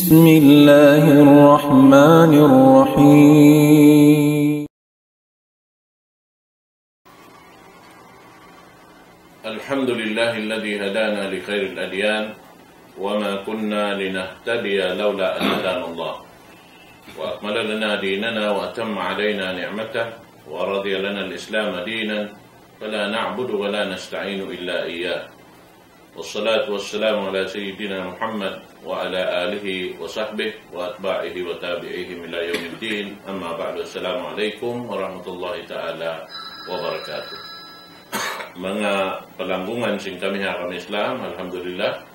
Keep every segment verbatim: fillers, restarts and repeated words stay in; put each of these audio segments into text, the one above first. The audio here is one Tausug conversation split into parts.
بسم الله الرحمن الرحيم. الحمد لله الذي هدانا لخير الأديان وما كنا لنهتدي لولا أن هدانا الله وأكمل لنا ديننا وأتم علينا نعمته ورضي لنا الإسلام دينا فلا نعبد ولا نستعين إلا إياه. والصلاة والسلام على سيدنا محمد وعلى آله وصحبه وأتباعه وتابعيهم إلى يوم الدين. أما بعد، السلام عليكم ورحمة الله تعالى وبركاته. Manga palanggungan sin kami ha agama Islam, alhamdulillah.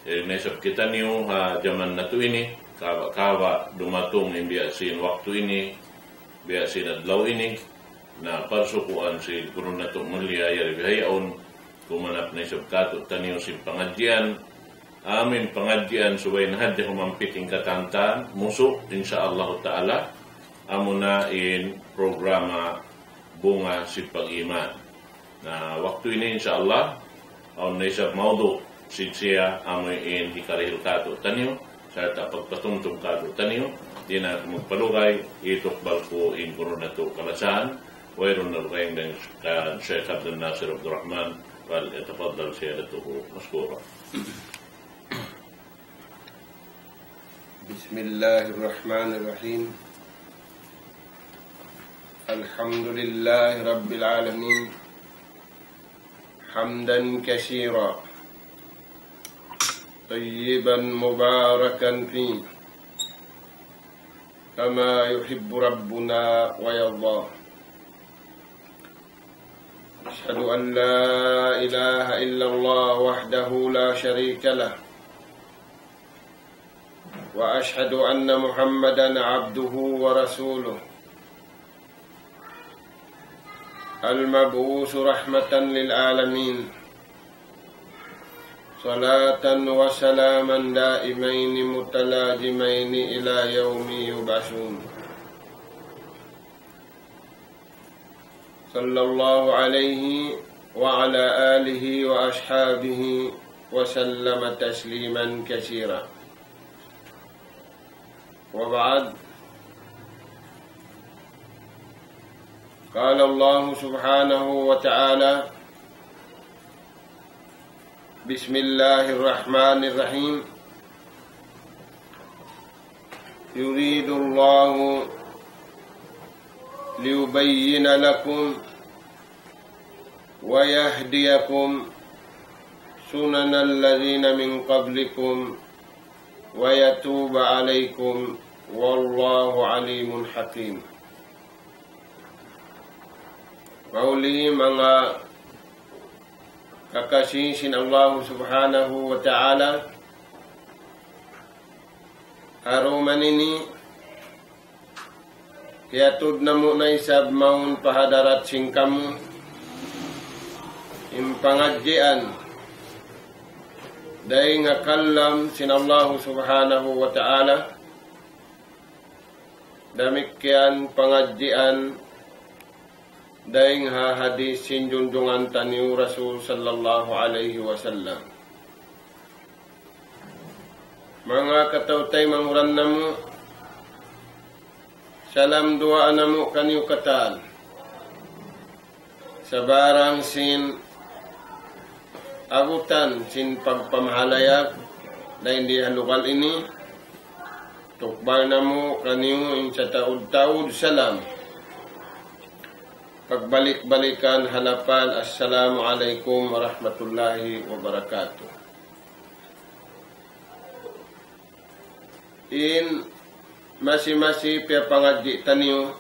Eh, naisab kitaniyu ha jaman natu' ini, kaba'-kaba' dumatung in biya' sin waktu ini, biya' sin adlaw ini, na parsukuan sin guru natu' mulia yari bihaun, gumanap na isab kātu'niyu sin pangadjian, amu in pangadjian subay na hadja humampit in katantan, musu', insya Allah ta'ala, amuna in programa Bunga sin Pag-iman. Na waktu ini, insya Allah, awn na isab mawdu' sin siya amu in hikarihil kātu'niyu, sarta' pagpatumtum kātu'niyu, di' na aku magpalugay, itukbal ku in guru natu' kalasahan, wayruun na lugay dayn kan Sheikh Abdul Nasir Abdul Rahman, فليتفضل سيادته مشكورا. بسم الله الرحمن الرحيم. الحمد لله رب العالمين. حمدا كثيرا طيبا مباركا فيه كما يحب ربنا ويرضى. أشهد أن لا إله إلا الله وحده لا شريك له، وأشهد أن محمدا عبده ورسوله، المبعوث رحمة للعالمين، صلاة وسلاما دائمين متلازمين إلى يوم يبعثون. صلى الله عليه وعلى آله وأصحابه وسلم تسليما كثيرا. وبعد، قال الله سبحانه وتعالى: بسم الله الرحمن الرحيم. يريد الله ليبين لكم ويهديكم سنن الذين من قبلكم ويتوب عليكم والله عليم حكيم. Mahuli manga kakasi sin Allah Subhanahu wa Ta'ala, ha dum ini, hiyatud namu' na isab mawn pa hadarat sin kamu in pangadjian dayn ha kalam sin Allah Subhanahu wa Ta'ala, damikkiyan pangadjian dayn ha hadis sin junjungan taniyu Rasul sallallahu alayhi wasallam. Manga kataw-taymanghuran namu', salam duwaa namu' kaniyu katan. Sabarang sin abutan sin pagpamahalayag dayn di ha lugal ini, tukbal namu' kaniyu in sataud-taud salam. Pagbalik-balikan ha lapal, Assalamu alaykum warahmatullahi wabarakatuh. In masi-masi piyapangadji' taniyu,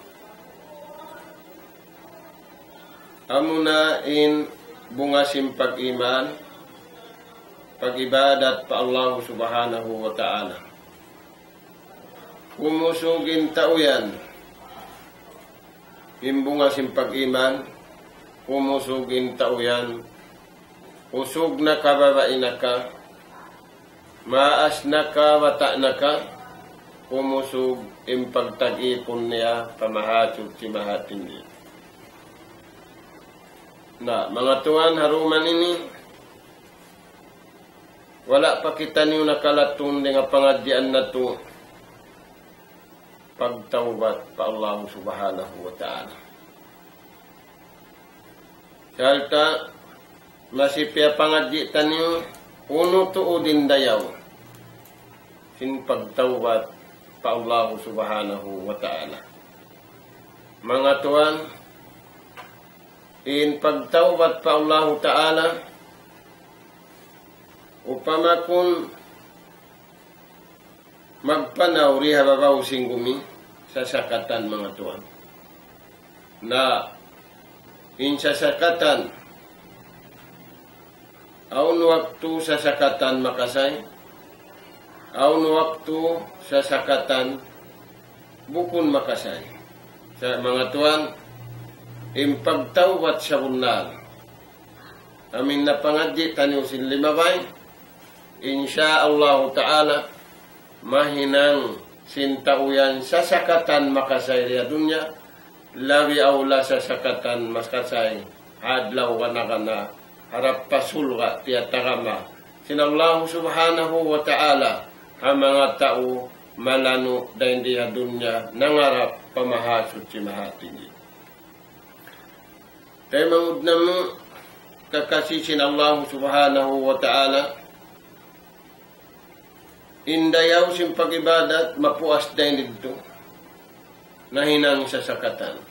amuna in bunga sin pag-iman, pag-ibadat pa Allah Subhanahu wa Ta'ala. Kumusug in tau yan, in bunga sin pag-iman, kumusug in tau yan, usug na ka, babai na ka, maas na ka, bata' na ka, kumusug in pagtag-ipun niya pa Mahasuchi Mahatinggi. Na, manga tuwan, ha dum ini, Wala' pa kitaniyu nakalattun dayn ha pangadjian natu' pagtawbat pa Allah Subhanahu wa Ta'ala. Sarta' masi piyapangadji' taniyu unu tuud in dayaw sin pagtawbat pa Allah Subhanahu wa Ta'ala. Manga tuwan, in pagtawbat pa Allah Ta'ala, upama kun magpanaw di ha babaw sin gumi, sasakatan manga tuwan. Na, in sasakatan, awn waktu sasakatan makasay, awn waktu sasakatan bukun makasay. Sa' manga tuwan, in pagtawbat sabunnal, amu in napangadji' taniyu sin limabay, insya Allahu Ta'ala, mahinang sin tau yan sasakatan makasay di ha dunya, labi awla sasakatan makasay ha adlaw kana-kana harap pa surga' tiyatagama sin Allah Subhanahu wa Ta'ala ha manga tau malanu' dayn di ha dunya nangarap pa Mahasuchi Mahatinggi. Taymanghud namu', kakasi sin Allah Subhanahu wa Ta'ala, in dayaw sin pag-ibadat mapuas dayn didtu, nahinang sasakatan.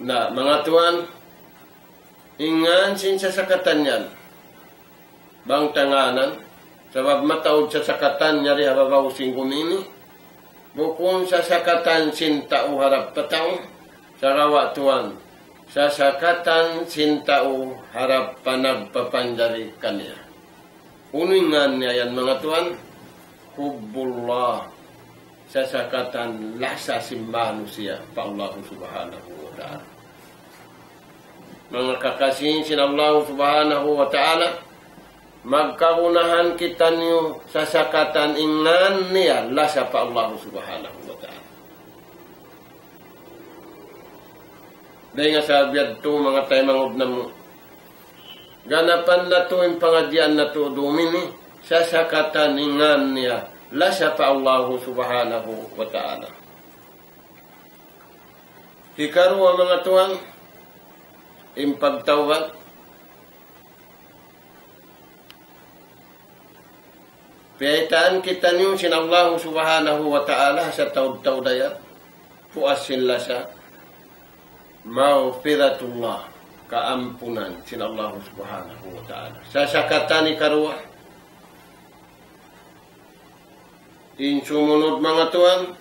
Na, manga tuwan, in ngan sin sasakatan yan, bang ta ngānan, sabab mataud sasakatan yari ha babaw sin gumi ini, bukun sasakatan sin tau harap pa tau, sagawa' tuwan, sasakatan sin tau harap pa nagpapanjari kaniya. Unu in ngan niya yan, manga tuwan? Hubbullah. Sasakatan lasa sin manusiya' pa Allah Subhanahu wa Ta'ala. Manga kakasi sin Allah Subhanahu wa Ta'ala, magkagunahan kitaniyu sasakatan in ngan niya lasa pa Allah Subhanahu wa Ta'ala. Dayn ha sabab yadtu, manga taymanghud namu', ganapan natu' in pangadjian natu' dum ini, sasakatan in ngan niya lasa pa Allahu Subhanahu wa Ta'ala. Hikaruwa, manga tuwan, in pagtawbat. Piyaytaan kitaniyu sin Allahu Subhanahu wa Ta'ala sataud-taud ayat, puas sin lasa, maghfiratullah, kaampunan sin Allahu Subhanahu wa Ta'ala. Sasakatan hikaruwa. In sumunud, manga tuwan,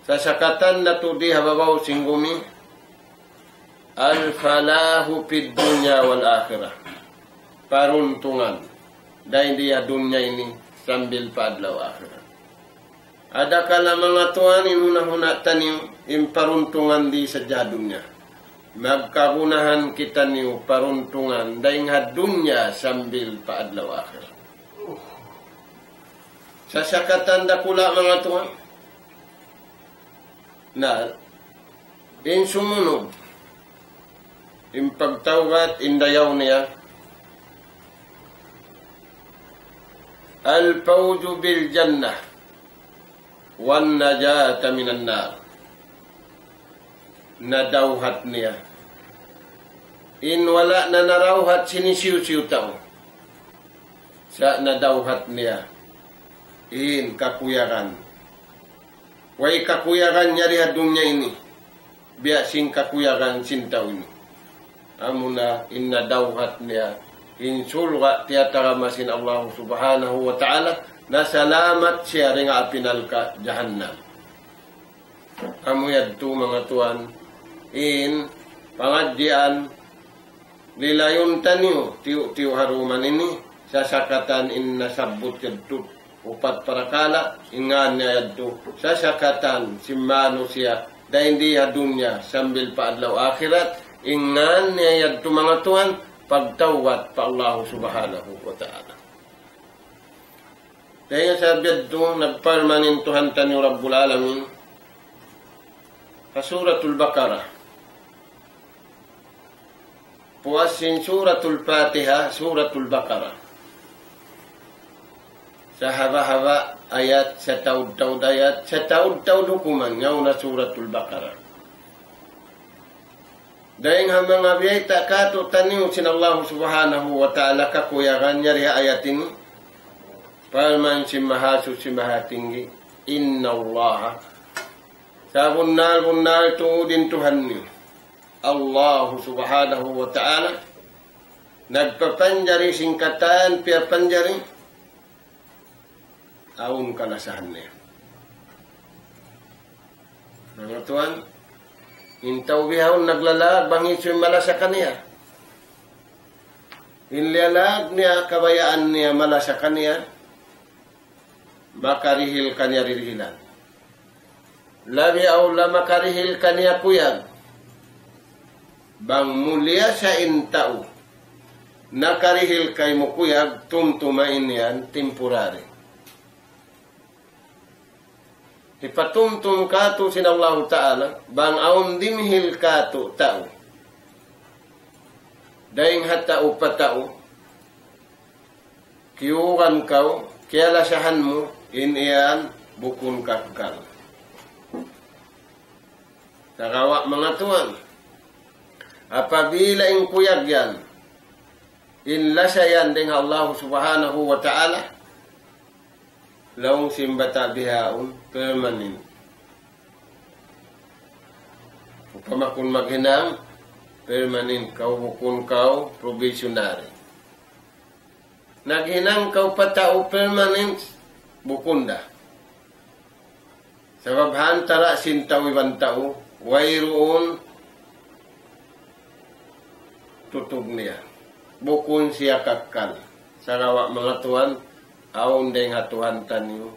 sasakatan natu' di ha babaw sin gumi, al-falahu fid dunya wal akhirah. Paruntungan dayn di ha dunya ini sambil pa adlaw akhirat. Adakala, manga tuwan, in huna-huna taniyu in paruntungan di sadja ha dunya. Magkagunahan kitaniyu paruntungan dayn ha dunya sambil pa adlaw akhirat. Sasakatan dakula', manga tuwan. Na, in sumunud, in pagtawbat, in dayaw niya, al-fawzu bil jannah wan najata minan nar. Nadawhat niya in wala' na narawhat sin hisiyu-siyu tau. Sa' nadawhat niya in kakuyagan. Way kakuyagan yari ha dunya ini biya' sin kakuyagan sin tau ini. Amuna in nadawhat niya in surga' tiyatagama sin Allah Subhanahu wa Ta'ala, nasalamat siya dayn ha api narka' jahannam. Amu yadtu, manga tuwan, in pangadjian lilayun taniyu tiyu'-tiyu' ha dum ini, sasakatan in nasabbut yadtu upat parakala', in ngan niya yadtu sasakatan sin manusiya' dayn di ha dunya sambil pa adlaw akhirat, in ngan niya yadtu, manga tuwan, pagtawbat pa Allah Subhanahu wa Ta'ala. Dayn ha sabab yadtu, nagparman in Tuhan taniyu Rabbul Alamin ha Suratul Baqarah, Puas sin Suratul Fatiha, Suratul Baqarah. Sahaba-haba ayat, sataud-taud ayat, sataud-taud hukuman, yaun na Suratul Baqarah. Dayng ha manga biyayta' kātu'niyu sin Allah Subhanahu wa Ta'ala kakuyagan niya di ha ayat ini, parman sin Mahasuchi Mahatinggi, إن الله, sabunnal-bunnal tuud in Tuhan niyu, Allah Subhanahu wa Ta'ala, nagpapanjari sin katan piyapanjari, awn kalasahan niya. Manga tuwan, in tau bihaun naglalag bang hisiyu in malasa kaniya. In liyalag niya, kabayaan niya malasa kaniya, makarihil kaniya ririhilan. Labi awla makarihil kaniya kuyag. Bang muliya sa in tau nakarihil kaymu kuyag, tumtuma in yan temporary. Hipatumtum kātu' sin Allahu Ta'ala, bang awn dimihil kātu' tau. Dayng ha tau pa tau, kiyugan kaw, kiyalasahan mu, in yan bukun kakkal. Sagawa' manga tuwan, apabila in kuyag yan, in lasa yan dayng ha Allah Subhanahu wa Ta'ala, laung sin bata' bihaun, permanent. Upama kun maghinang, permanent kaw, bukun kaw probationary. Naghinang kaw pa tau permanent, bukun da. Sabab ha antara' sin tau iban tau, wayruun tutug niya. Bukun siya kakkal. Sagawa' manga tuwan, awn dayng ha Tuhan taniyu,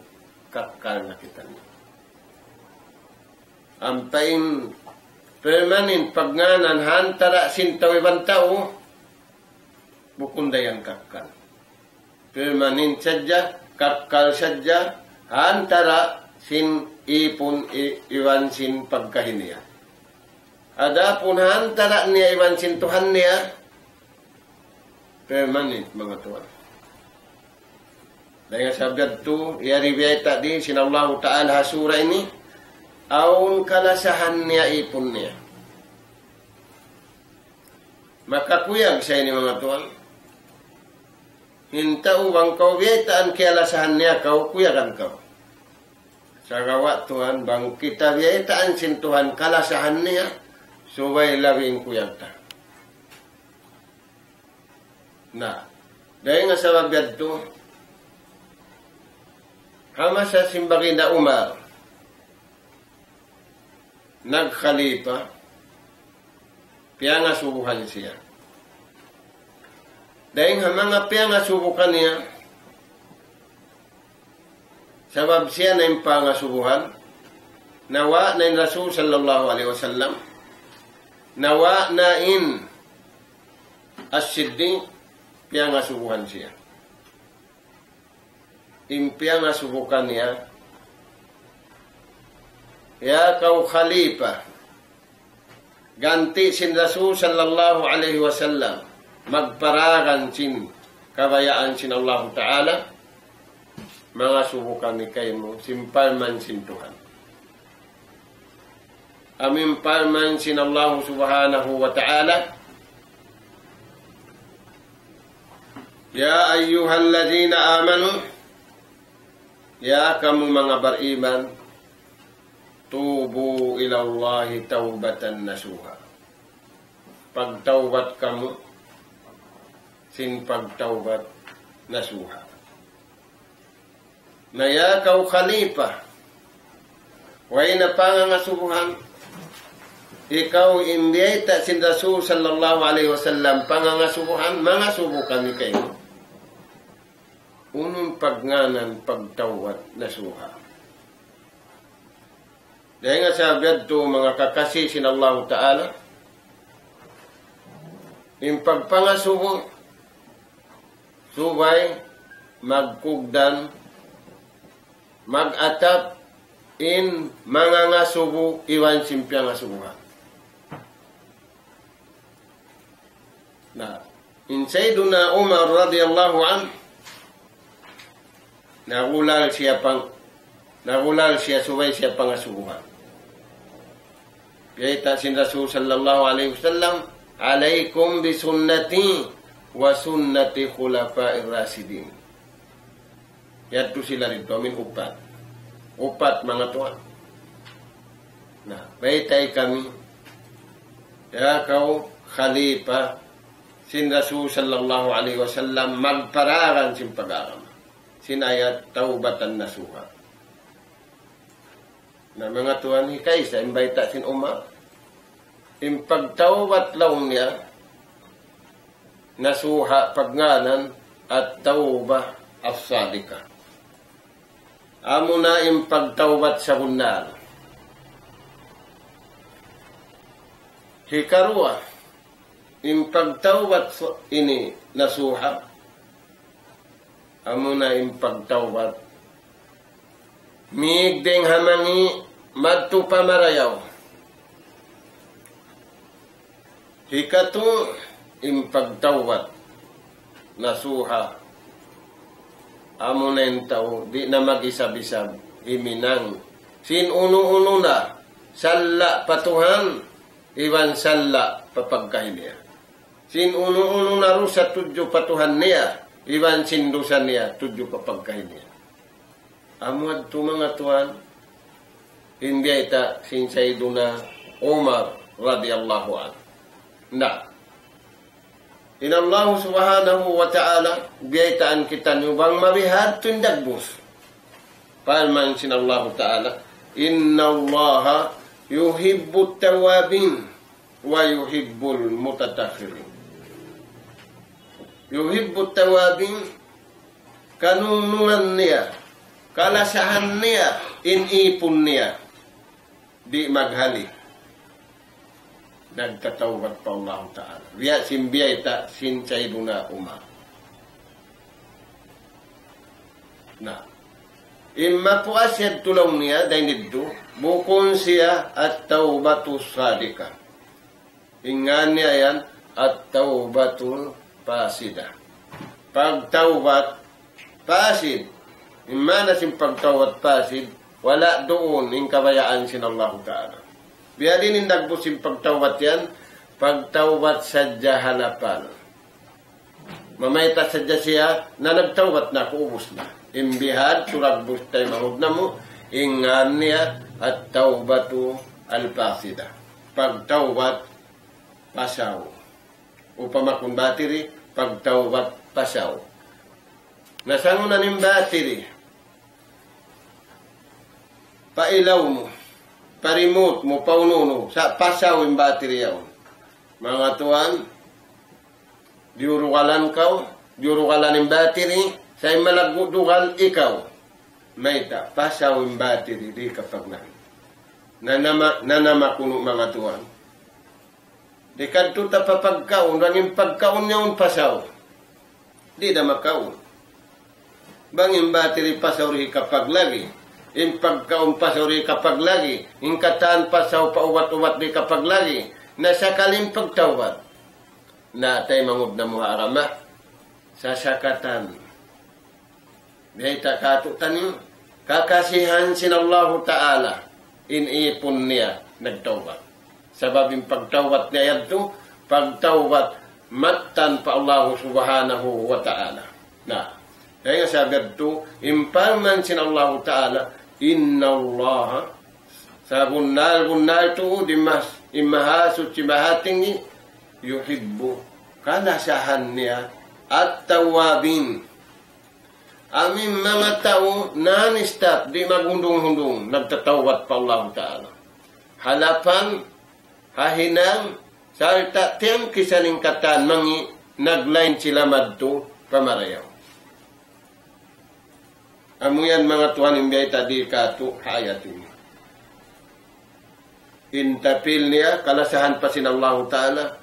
kakkal na kitaniyu. Ampa in permanent pagngānan ha antara' sin tau iban tau, bukun da yan kakkal. Permanent sadja, kakkal sadja, ha antara' sin ipun i-, iban sin pagkahi niya. Adapun ha antara' niya iban sin Tuhan niya, permanent, manga tuwan. Dayng ha sabab yadtu, yari biyayta' di sin Allahu Ta'ala ha sura ini, awn kalasahan niya ipun niya. Makakuyag sa ini, manga tuwan. In tau bang kaw biyaytaan kiyalasahan niya kaw, kuyagan kaw. Sagawa' tuwan, bang kita biyaytaan sin Tuhan kalasahan niya, subay labi in kuyag ta. Na, dayng ha sabab yadtu, ha masa sin Baginda Umar, nagkhalifa, piyangasubuhan siya. Dayng ha manga piyangasubu kaniya, sabab siya na in pangasubuhan, nawa' na in Rasul sallallahu alayhi wasallam, nawa' na in As-Siddiq, piyangasubuhan siya. In piyangasubu kaniya, ya kaw khalifa, ganti' sin Rasul sallallahu alayhi wasallam, magparagan sin kabayaan sin Allahu Ta'ala, mangasubu kami kaymu, sin parman sin Tuhan. Amu in parman sin Allahu Subhanahu wa Ta'ala, يا أيها الذين آمنوا, ya kamu manga bariman, توبوا إلى الله توبة نصوحا. Pagtawbat kamu, sin pagtawbat nasuha. Na ya kaw khalifa, way na pangangasubuhan, ikaw in biyayta' sin Rasul sallallahu alayhi wasallam pangangasubuhan, mangasubu kami kaymu. Unu in pagngānan pagtawbat nasuha. Dayng ha sabab yadtu manga kakasi sin Allahu Ta'ala, in pagpangasubu, subay magkugdan, mag-atap in mangangasubu iban sin piyangasubuhan. In Sayyiduna Umar radiyallahu anhu, nagulal siya pang-, nagulal siya subay siya pangasubuhan. Biyayta' sin Rasul sallallahu alayhi wasallam, "Alaykum bi sunnati wa sunnati khulafa'ir rashidin." Yadtu sila didtu, amin upat. Upat, manga tuwan. Na, baytai kami, ya kaw khalifa sin Rasul sallallahu alayhi wasallam, magpararan sin pag-agama. Sin ayat tawbatan nasuha. Na, manga tuwan, hikaisa in bayta' sin Umar. In pagtawbat laung niya, nasuha, pagngānan at-tawbah as-sadiqah. Amuna in pagtawbat sabunnal. Hikaruwa, in pagtawbat su-, ini nasuha. Amuna in pagtawbat mīg dayng ha mangi' madtu pa marayaw. Hikatu, in pagtawbat nasuha. Amuna in tau di' na mag-isab-isab himinang sin unu-unu na, salla' pa Tuhan iban salla' pa pagkahi niya. Sin unu-unu na dusa tudju pa Tuhan niya, iban sin dusa niya tudju pa pagkahi niya. Amu yadtu, manga tuwan, in biyayta' sin Sayyiduna Umar radiyallahu anhu. Na, in Allah subhanahu wa ta'ala, biyaytaan kitaniyu bang mabihadtu in dagbus. Parman sin Allah ta'ala, "Innallaha yuhibbut tawwabin wa yuhibbul mutatahhirin." Yuhibbut tawwabin, kanungnungan niya, kalasahan niya, in ipun niya, di' maghali. Nagtatawbat pa Allah ta'ala. Biya' sin biyayta' sin Sayyiduna Umar. Na, in mapuas yadtu laung niya, dayn didtu, bukun siya at-tawbatus sadiqah. In ngān niya yan, at-tawbatul fasidah. Pagtawbat fasid. In maana sin pagtawbat fasid, wala' duun in kabayaan sin Allahu Ta'ala. Biya' diin in dagbus sin pagtawbat yan, pagtawbat sadja ha lapal. Mamayta' sadja siya, na nagtawbat na aku, ubus na. In bihadtu dagbus taymanghud namu', in ngān niya at-tawbatu al-fasidah. Pagtawbat pasaw. Upama kun batiri, pagtawbat pasaw. Na sanguna in batiri, pailaw mu, pa-remote mu, pa unu-unu, sa' pasaw in batiri yaun. Manga tuwan, diyurugalan kaw, diyurugalan in batiri, sa' in malaggu' dugal ikaw. Mayta', pasaw in batiri, di' kapaglagi'. Nanama, nanama kunu', manga tuwan. Di' kadtu ta pa pagkaun, bang in pagkaun niya yaun pasaw. Di' da makaun. Bang in batiri pasaw di' kapaglagi', in pagkaun pasaw di' kapaglagi', in katan pasaw pa ubat-ubat di' kapaglagi', na sakali in pagtawbat. Na taymanghud namu' ha agama, sasakatan. Biyayta' kātu'niyu, kakasihan sin Allahu Ta'ala, in ipun niya nagtawbat. Sabab in pagtawbat niya yadtu, pagtawbat mattan pa Allahu Subhanahu wa Ta'ala. Na, kaya sabab yadtu, in parman sin Allahu Ta'ala, "Innallaha," sabunnal-bunnal tuud in Mas-, in Mahasuchi Mahatinggi, "yuhibbu," kalasahan niya, "at-tawwabin." Amu in manga tau non-stop, di' maghundung-hundung, nagtatawbat pa Allahu Ta'ala. Ha lapal, ha hinang, sarta' tiyangkisan in katan mangi' naglain sila madtu pa marayaw. Amu yan manga tuwan in biyayta' di kātu' ha ayat ini. In tapil niya, kalasahan pa sin Allahu Ta'ala,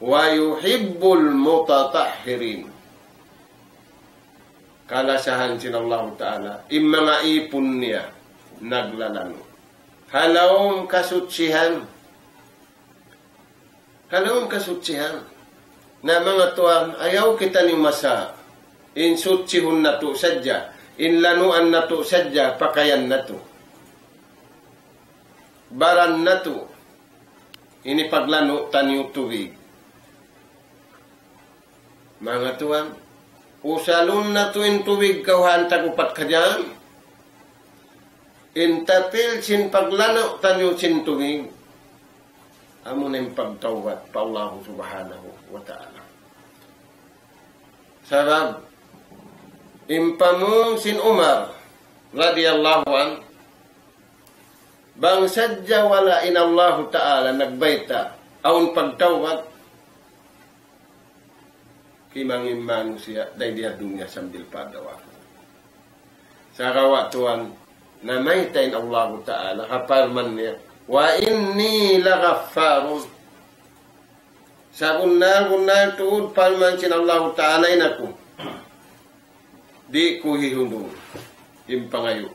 "Wa yuhibbul mutatahhirin." Kalasahan sin Allahu Ta'ala, in manga ipun niya, naglalanu'. Ha lawm kasuchihan. Ha lawm kasuchihan. Na manga tuwan, ayaw kitaniyu masa. In suchihun natu' sadja, in lanuan natu' sadja, pakayan natu', baran natu', ini paglanu' taniyu tubig. Manga tuwan, usalun natu' in tubig kawhaan tag upat ka jam. In tapil sin paglanu' taniyu sin tubig, amuna in pagtawbat pa Allahu Subhanahu wa Ta'ala. Sabab, in pamung sin Umar radiyallahu anhu, bang sadja wala' in Allahu Ta'ala nagbayta', awn pagtawbat, kimangī' in manusiya' dayn di ha dunya sambil pa adlaw akhirat. Sagawa' tuwan, namayta' in Allahu Ta'ala, ha parman niya, وإني لغفار. Sabunnal-bunnal tuud parman sin Allahu Ta'ala in aku, di' ku hihundung in pangayu'.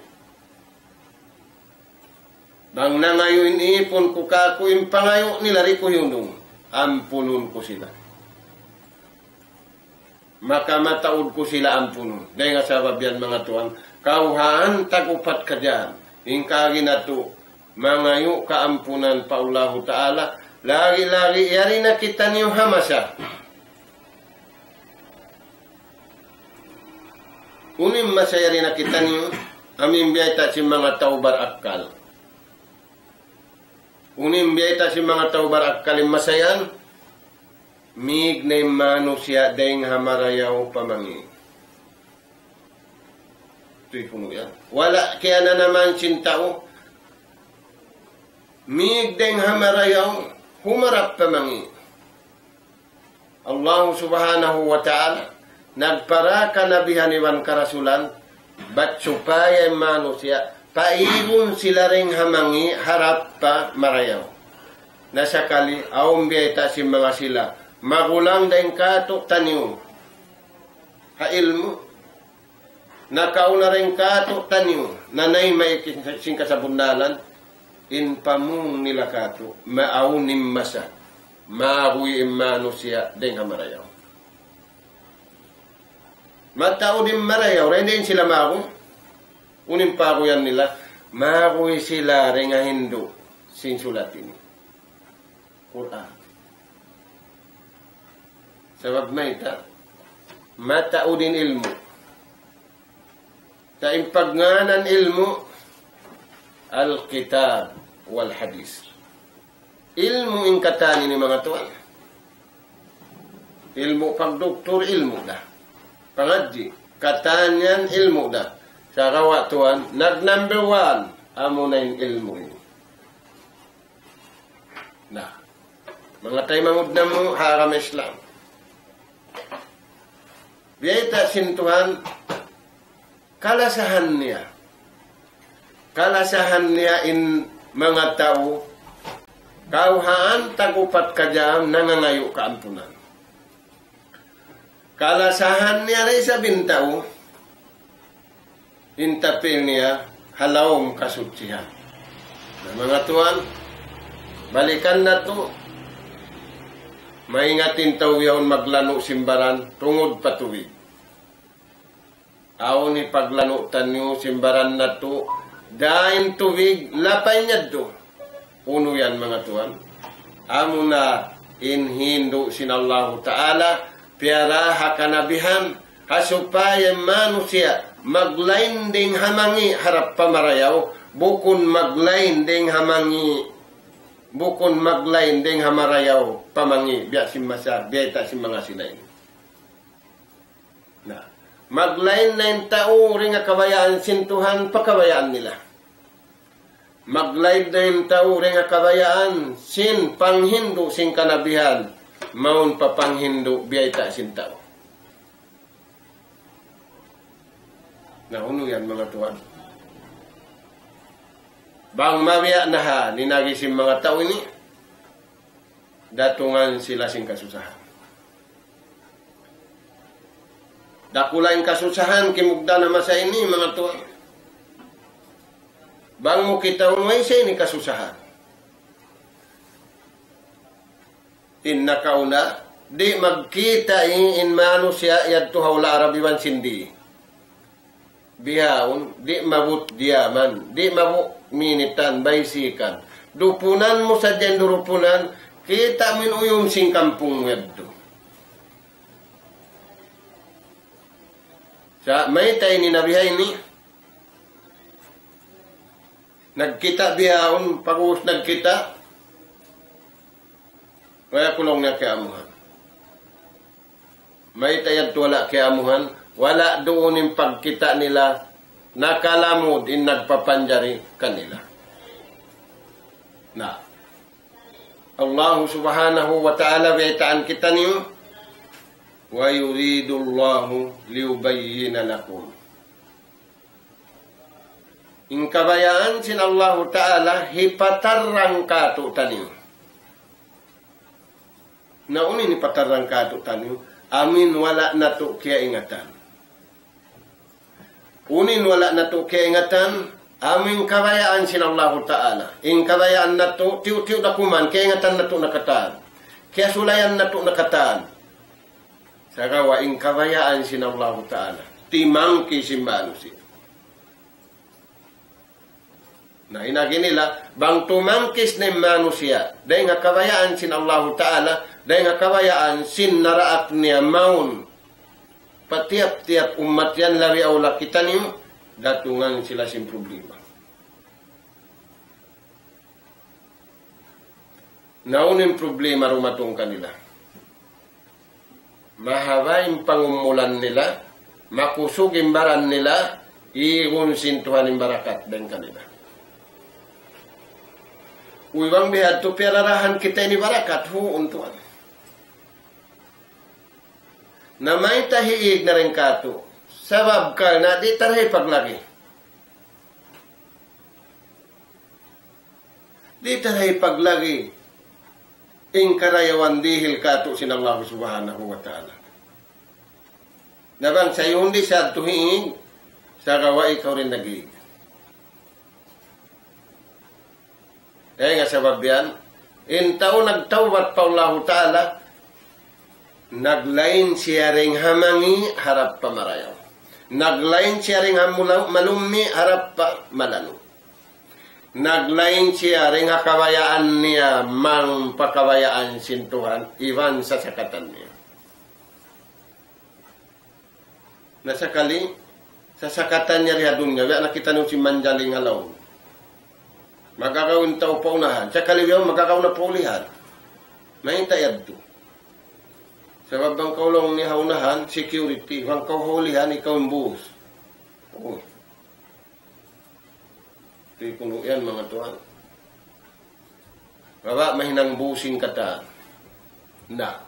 Bang nangayu' in ipun ku kāku' in pangayu' nila, di' ku hihundung. Ampunun ku sila. Maka mataud ku sila ampunun. Dayn ha sabab yan, manga tuwan, kawhaan tag upat ka jam in kaagi natu' mangayu' kaampunan pa Allahu Ta'ala, lagi'-lagi' yari na kitaniyu ha masa. Unu in masa yari na kitaniyu? Amu in biyayta' sin manga tau barakkal. Unu in biyayta' sin manga tau barakkal in masa yan? Mīg na in manusiya' dayng ha marayaw pa mangī'. Tuy kunu' yan. Wala' kiyananaman sin tau. Mīg dayng ha marayaw, humarap pa mangī'. Allahu Subhanahu wa Ta'ala nagpara kanabihan iban karasulan, bat supaya in manusiya' paigun sila dayng ha mangī' harap pa marayaw. Na sakali, awn biyayta' sin manga sila, magulang dayng kātu'niyu ha ilmu', nakauna dayng kātu'niyu, nanay may kin-, sin kasabunnalan, in pamung nila kātu', maawn in masa, maguy in manusiya' dayng ha marayaw. Mataud in marayaw, dayn di' sila maguy, unu in paguyan nila, maguy sila dayng ha hindu' sin sulat ini. Qur'an. Sabab mayta', mataud in ilmu'. Ta in pagngānan ilmu', al-kitab wal hadith. Ilmu' in katan ini manga tuwan. Ilmu' pagduktur, ilmu' da. Pangadji', katan yan ilmu' da. Sagawa' tuwan, nag-number one, amuna in ilmu' ini. Na, manga taymanghud namu' ha agama Islam. Biyayta' sin Tuhan, kalasahan niya. Kalasahan niya in manga tau, kawhaan tag upat ka jam nangangayu' kaampunan. Kalasahan niya da isab in tau, in tapil niya ha lawm kasuchihan. Na, manga tuwan, balikan natu', maingat in tau yaun maglanu' sin baran tungud pa tubig. Awn hipaglanu' taniyu sin baran natu', dayn tubig, lapay niya yadtu. Unu yan, manga tuwan? Amuna in hindu' sin Allahu Ta'ala, piyara ha kanabihan, ha supaya manusiya' maglain dayng ha mangī' harap pa marayaw, bukun maglain dayng ha mangī', bukun maglain dayng ha marayaw pa mangī', biya' sin masa, biyayta' sin manga sila ini. Na, maglain na in tau dayng ha kabayaan sin Tuhan pa kabayaan nila. Maglain na in tau dayng ha kabayaan sin panghindu' sin kanabihan, mawn pa panghindu' biyayta' sin tau. Na, unu yan, manga tuwan? Bang mabiya' na ha in agi sin manga tau ini, datungan sila sin kasusahan. Dakula' in kasusahan kimugdan ha masa ini, manga tuwan. Bang mu kitaun, way sa ini kasusahan. In nakauna, di' magkita' in, in manusiya' yadtu ha hula' Arab iban sin di'. Bihaun, di' maabut diyaman, di' maabut minitan, baysikan. Dupunan mu sadja in durupunan, kita' mu in uyum sin kampung mu yadtu. Sa' mayta' ini na bihaini, nagkita' bihaun, pag'ubus nagkita', wala' ku laung niya kiyamuhan. Mayta' yadtu wala' kiyamuhan, wala' duun in pagkita' nila, nakalamud in nagpapanjari kanila. Na, Allahu Subhanahu wa Ta'ala baytaan kitaniyu, ويريد الله ليبين لكم. In kabayaan sin Allahu Ta'ala hipatarrang kātu'niyu. Na unu in hipatarrang kātu'niyu, amu in wala' natu' kiyaingatan. Unu in wala' natu' kiyaingatan, amu in kabayaan sin Allahu Ta'ala. In kabayaan natu', tiyu'-tiyu' da kuman, kiyaingatan natu' na katan. Kiyasulayan natu' na katan. Sagawa' in kabayaan sin Allahu Ta'ala, timangkis in manusiya'. Na, in agi nila, bang tumangkis na in manusiya', dayn ha kabayaan sin Allahu Ta'ala, dayn ha kabayaan sin naraak niya mawn pa tiyap-tiyap ummat yan, labi awla kitaniyu, datungan sila sin problema. Na unu in problema dumatung kanila? Mahaba' in pangumulan nila, makusug in baran nila, igun sin Tuhan in barakat dayn kanila. Uy, bang bihadtu piyararahan kita ini barakat, huun tuwan. Na mayta' hiig na dayn kātu'? Sabab karna' di' ta da hipaglagi. Di' ta da hipaglagi in karayawan dihil kātu' sin Allah Subhanahu wa Ta'ala. Na bang sa' yaun di' sa' tuhiin, sagawa' ikaw in naghiig. Dayn ha sabab yan, in tau nagtawbat pa Allahu Ta'ala, naglain siya dayn ha mangi' harap pa marayaw. Naglain siya dayn ha mula-, malummi' harap pa malanu'. Naglain siya dayn ha kabayaan niya, bang pa kabayaan sin Tuhan, iban sasakatan niya. Na sakali, sasakatan niya di ha dunya, biya' na kitaniyu sin manjaling ha lawm. Magkakaun tau pa unahan, sakali biya' magkakaun na pa ulihan. Mayta' yadtu? Sabab bang kaw laung niya ha unahan, security, bang kaw ha ulihan, ikaw in boss. Uy. Di' kunu' yan, manga tuwan. Baba' mahinang busing katan. Na.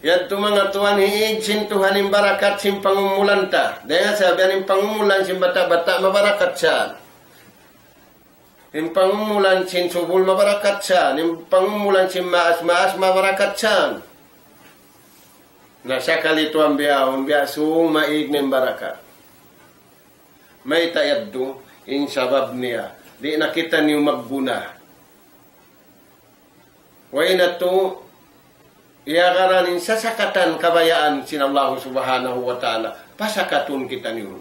Yadtu, manga tuwan, hiig sin Tuhan in barakat sin pangumulan ta. Dayn ha sabab yan in pangumulan sin bata'-bata' mabarakat siya. In pangumulan sin subul mabarakat siya, in pangumulan sin maas-maas mabarakat siya. Na sakali tuwan bihaun, biya' sung maig na in barakat. Mayta' yadtu, in sabab niya, di' na kitaniyu magguna. Way na tuud, iyagaran in sasakatan kabayaan sin Allah Subhanahu wa Ta'ala, pasakatun kitaniyu.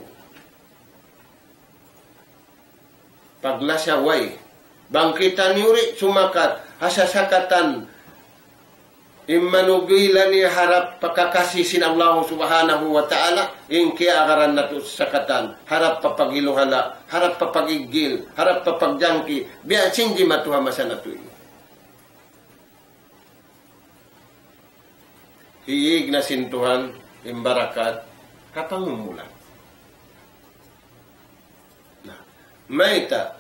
Paglasa way. Bang kitaniyu di' sumakat, ha sasakatan, in manugila niya harap pa kakasi sin Allah Subhanahu wa Ta'ala, in kiyagaran natu' sasakatan, harap pa paghiluhala', harap pa pag-iggil, harap pa pagjangki, biya' sin jimatu ha masa natu' ini. Hiig na sin Tuhan in barakat ha pangumulan. Na, mayta',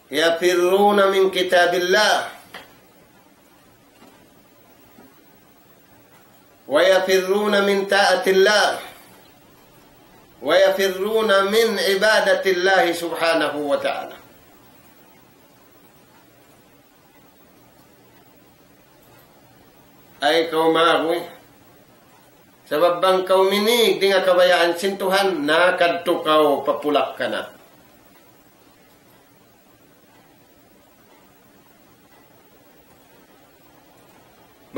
يفرون من كتاب الله ويفرون من طاعة الله ويفرون من عبادة الله سبحانه وتعالى. Ay kaw maguy. Sabab bang kaw minig dayn ha kabayaan sin Tuhan, nakadtu kaw pa pulak-kanat.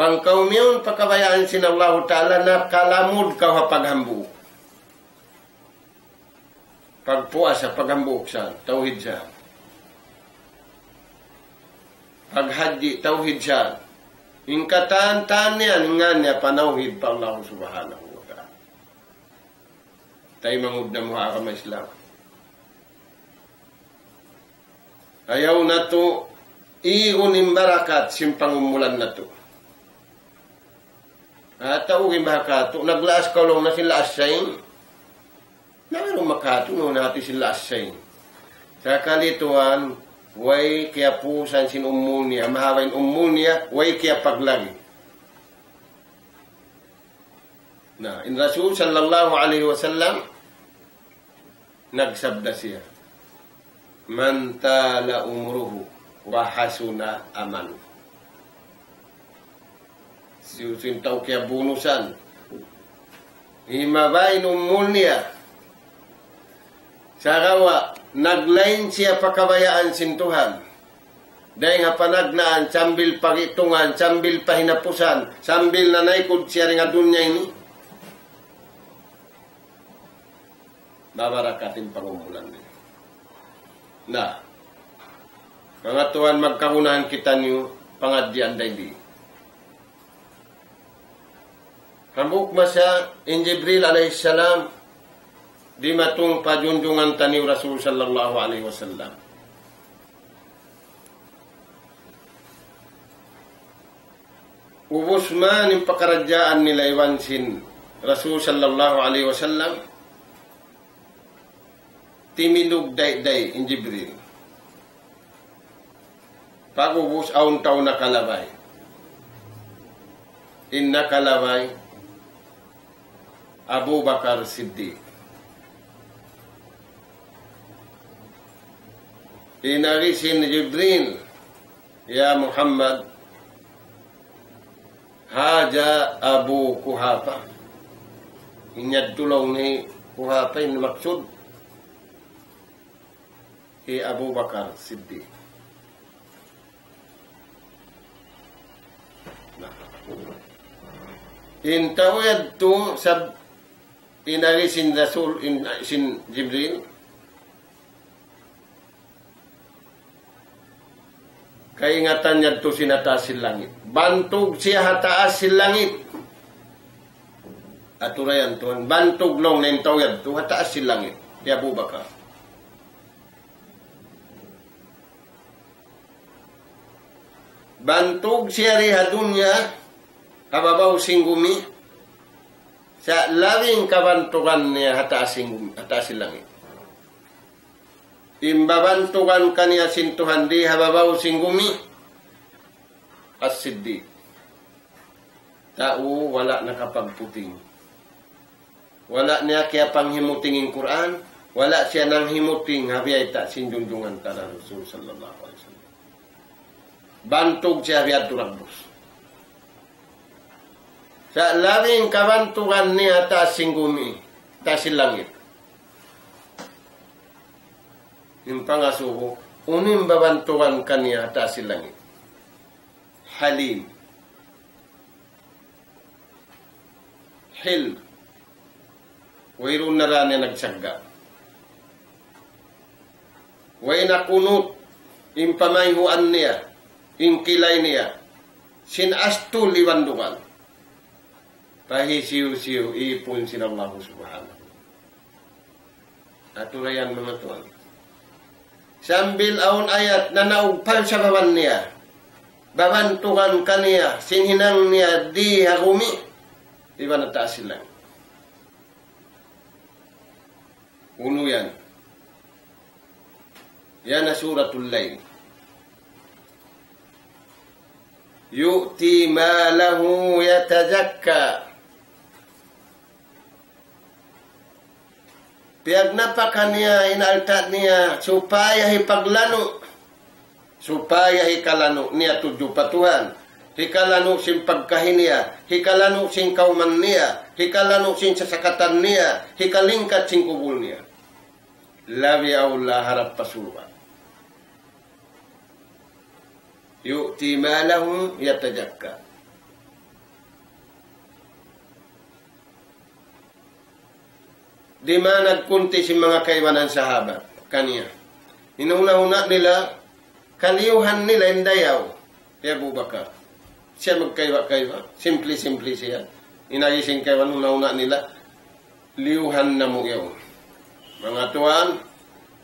Bang kaw miyun pa kabayaan sin Allahu Ta'ala, nakalamud kaw ha paghambuuk. Pagpuasa, paghambuuk sa, tawhid sa. Paghajji, tawhid sa. In katan-katan niya, in ngan niya panawhid pa Allah Subhanahu wa Ta'ala. Taymanghud namu' ha agama Islam. Ayaw natu' igun in barakat sin pangumulan natu'. Atawa in bahaka tu, naglaas kaw laung na sin laas saing. Na, unu makatu, no, nati sin laas saing. Sakali tuwan, way kiyapusan sin umul niya, mahaba' in umul niya, way kiyapaglagi. Na, in Rasul sallallahu alayhi wasallam, nagsabda siya, "Man tala umruhu wa hasuna amalu." Siyu-siyu in tau kiyabunusan, himaba' in umul niya, sagawa' naglain siya pa kabayaan sin Tuhan. Dayn ha panagnaan, sambil pagitungan, sambil pahinapusan, sambil nanaykud siya dayn ha dunya ini. Mabarakat in pangumulan niya. Na, manga tuwan, magkagunahan kitaniyu pangadjian dayn di. Hambuuk masa in Jibril alayhi salam dimatung pa junjungan taniyu Rasul sallallahu alayhi wasallam. Ubus man in pakaradjaan nila iban sin Rasul sallallahu alayhi wasallam, timindug dayday in Jibril. Pag'ubus awn tau nakalabay. In nakalabay, Abu Bakar Siddiq. In agi sin Jibril, "Ya Muhammad, hadha Abu Quhafa." In yadtu laung hi Quhafa in maksud hi Abu Bakar Siddiq. Na, in tau yadtu sab-, in agi sin Rasul, in, sin Jibril, kaingatan niya yadtu sin ha taas sin langit. Bantug siya ha taas sin langit. Aturayan tuwan, bantug laung na in tau yadtu ha taas sin langit. Hi Abu Bakar. Bantug siya di ha dunya, ha babaw sin gumi, sa' labi in kabantugan niya ha taas sin gumi, ha taas sin langit. In babantugan kaniya sin Tuhan di ha babaw sin gumi, As-Siddiq. Tau wala' nakapagputing. Wala' niya kiyapanghimuting in Qur'an, wala' siya nanghimuting ha biyayta' sin junjungan ta na Rasul sallallahu alayhi wasallam. Bantug siya biya' tu dagbus. Sa' labi in kabantugan niya ha taas sin gumi, taas sin langit. In pangasubu, unu in babantugan kaniya ha taas sin langit. Halim. Hilm. Wayruun na ra niya nagsagga'. Way nakunut in pamayhuan niya, in kilay niya, sin astul iban dugal. Pahisiyu-siyu ipun sin Allah Subhanahu. Aturayan manga tuwan. Sambil awn ayat nanaug pa sababan niya. Babantugan kaniya, sin hinang niya di ha gumi, iban ha taas sin langit. Unu yan? Yan na Suratul Layl. يؤتي ماله يتزكى. Piyagnapakan niya in alta' niya supaya hipaglanu', supaya hikalanu' niya tudju pa Tuhan, hikalanu' sin pagkahi niya, hikalanu' sin kawman niya, hikalanu' sin sasakatan niya, hikalingkat sin kubul niya. Labi awla harap pa surga'. يؤتي ماله يتزكى. Di' man nagkunti sin manga kaibanan sahabat kaniya. In huna-huna nila, kaliyuhan nila in dayaw hi Abu Bakar. Siya magkaiba-kaiba, simple-simple siya. In agi sin kaibanan huna-huna nila, liyuhan namu' yaun. Manga tuwan,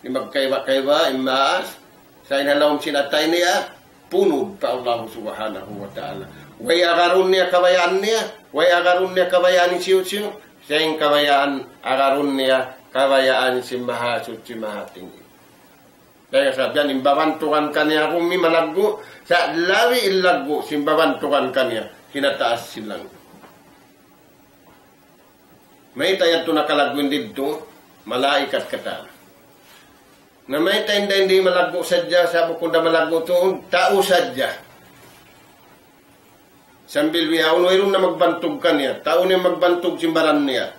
di' magkaiba-kaiba in maas, sa' in ha lawm sin atay niya, punud pa Allah Subhanahu wa Ta'ala. Way agarun niya kabayaan niya, way agarun niya kabayaan hisiyu-siyu, sa' in kabayaan agarun niya, kabayaan sin Mahasuchi Mahatinggi. Dayn ha sabab yan, in babantugan kaniya kunu' malaggu', sa' labi in laggu' sin babantugan kaniya, kinataas sin langit. Mayta' yadtu nakalaggu' in didtu, malaikat katan. Na mayta' in dayn di' malaggu' sadja, sa' bukun da malaggu' tuud, tau sadja. Sambil bihaun, wayruun na magbantug kaniya, tau na in magbantug sin baran niya.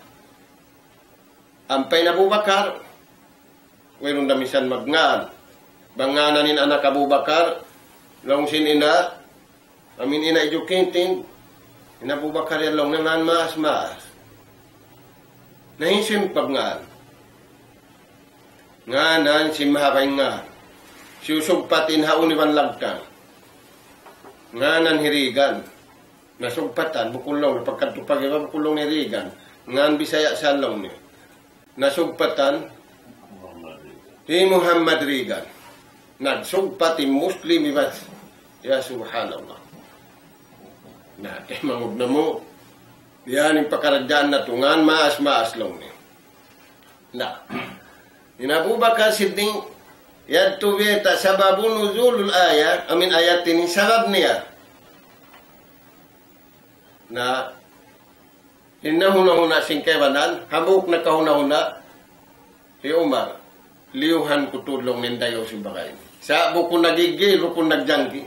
Ampa in Abu Bakar, wayruun da misan magngan. Bang ngānan in anak Abu Bakar, laung sin ina', amin ina' educated, in Abu Bakar yan laung niya ngan Maas, Maas. Na hisiyu in pagngān? Ngānan sin mahaba' in ngān. Siyu sugpat in ha unu iban lagtang. Ngānan hi Reagan. Nasugpatan, bukun laung, pagkadtu pag-iba, bukun laung niya Reagan. Ngan Bisaya sa laung niya. Nasugpatan, hi Muhammad Reagan. Nagsugpat in Muslim iban. Ya subhanallah. Na, kay mangud namu'. Yan in pakaradjaan natu', ngan Maas, Maas laung niya. Na. In Abu Bakar Siddiq, yadtu biyayta' sababu nuzulul ayah, amin ayat ini sabab niya. Na, in nahuna-huna sin kaibanan, hambuuk nakahuna-huna, hi Umar, liyuhan ku tuud laung niya in dayaw sin baran ini. Sa' bukun naggigil, bukun nagjangki.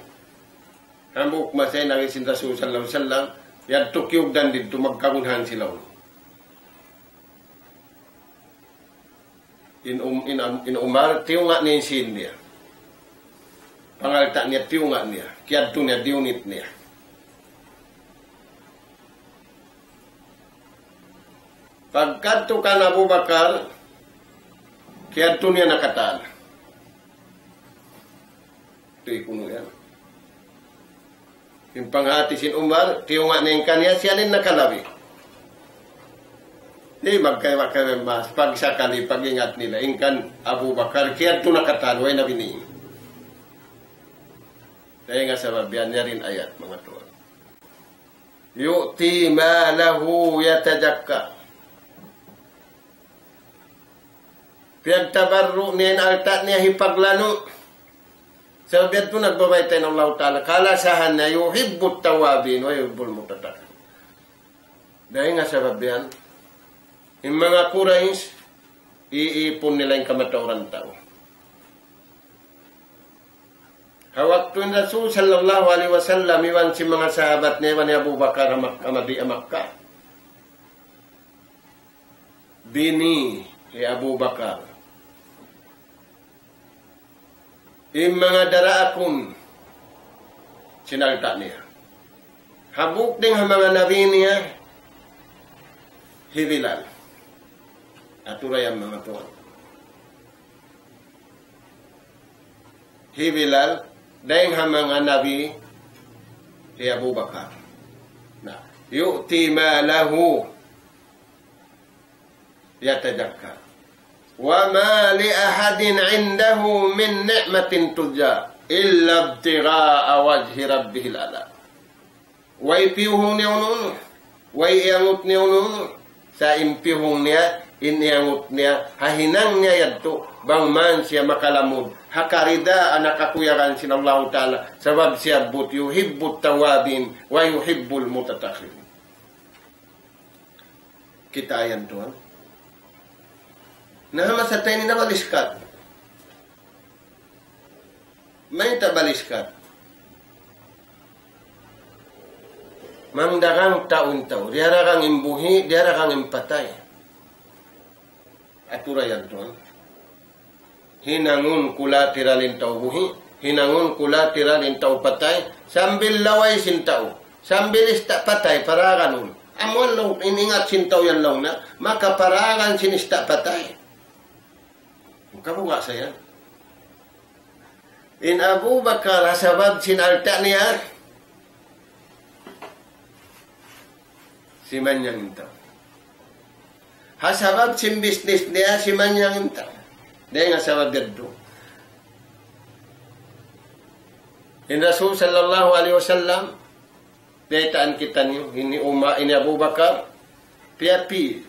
Hambuuk masa in agi sin Rasul sallallahu alayhi wasallam, yadtu kiyugdan didtu magkagunhan sila. In, um, in, um, in Umar, tiyunga' niya in sīn niya. Pangalta' niya, tiyunga' niya. Kiyadtu niya, diyunit niya. Pagkadtu kan Abu Bakar, kiyadtu niya na katan. Tuy kunu' yan. In panghati sin Umar, tiyunga' niya in kaniya, siya in nakalabi. Di' magkaiba-kaiba in maas, pagsakali, pag-ingat nila, in kan Abu Bakar, kiyadtu na katan, way na bini'. Dayn ha sabab yan, yari in ayat, manga tuwan. يؤتي ماله يتزكى. Piyagtabarru' niya in alta' niya hipaglanu'. Sabab yadtu nagbabayta' in Allahu Ta'ala. Kalasahan niya يحب التوابين ويحب المتطهرين. Dayn ha sabab yan, in manga Quraysh, iipun nila in kamatauran tau. Ha waktu in Rasul sallallahu alayhi wasallam iban sin manga sahabat niya iban hi Abu Bakar ha Mak-, ha Madi-, ha Makkah. Bini' hi Abu Bakar in manga daraakun sin alta' niya. Hambuuk dayn ha manga nabi niya, hi Bilal. Atura yan manga tuwan. Hi Bilal, dayn ha manga nabi, hi Abu Bakar. Na, يؤتي ماله يتزكى. وما لأحد عنده من نعمة تجزى إلا ابتغاء وجه ربه الأعلى. Way piyuhung niya unu-unu, way iyangut niya unu-unu, sa' in piyuhung niya, in iyangut niya, ha hinang niya yadtu, bang man siya makalamud ha karidaan, ha kakuyagan sin Allahu Ta'ala, sabab siyabbut يحب التوابين ويحب المتطهرين. Kita' yan tuwan. Na, ha masa ta ini nabaliskat. Mayta' baliskat? Mangdagang tau in tau. Diyaragang in buhi', diyaragang in patay. Atura yan tuwan. Hinangun collateral in tau buhi', hinangun collateral in tau patay, sambil laway sin tau, sambil ista' patay, paraganun. Amu laung, in ingat sin tau yan laung niya, makaparangan sin ista' patay. Kabuga' sa yan. In Abu Bakar, ha sabab sin alta' niya, simanyang in tau. Ha sabab sin business niya, simanyang in tau. Dayn ha sabab yadtu. In Rasul sallallahu alayhi wasallam, baytaan kitaniyu, ini Umar, ini Abu Bakar, piyapi'.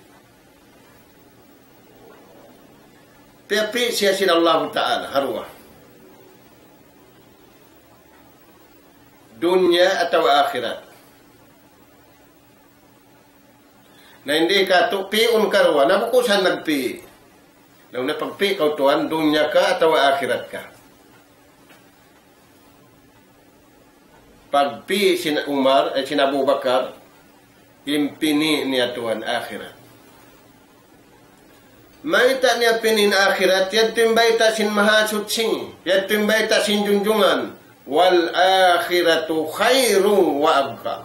Piyapi' siya sin Allahu Ta'ala, ha duwa. Dunya atawa akhirat. Na, in di' katu', pi'un karuwa, na bukun sa nagpi'. Laung niya pagpi' kaw tuwan, dunya ka atawa akhirat ka. Pagpi' sin Umar, eh, sin Abu Bakar, in pini' niya tuwan akhirat. Mayta' niya pini' in akhirat, yadtu in bayta' sin Mahasuchi, yadtu in bayta' sin junjungan, والآخرة خير وأبقى.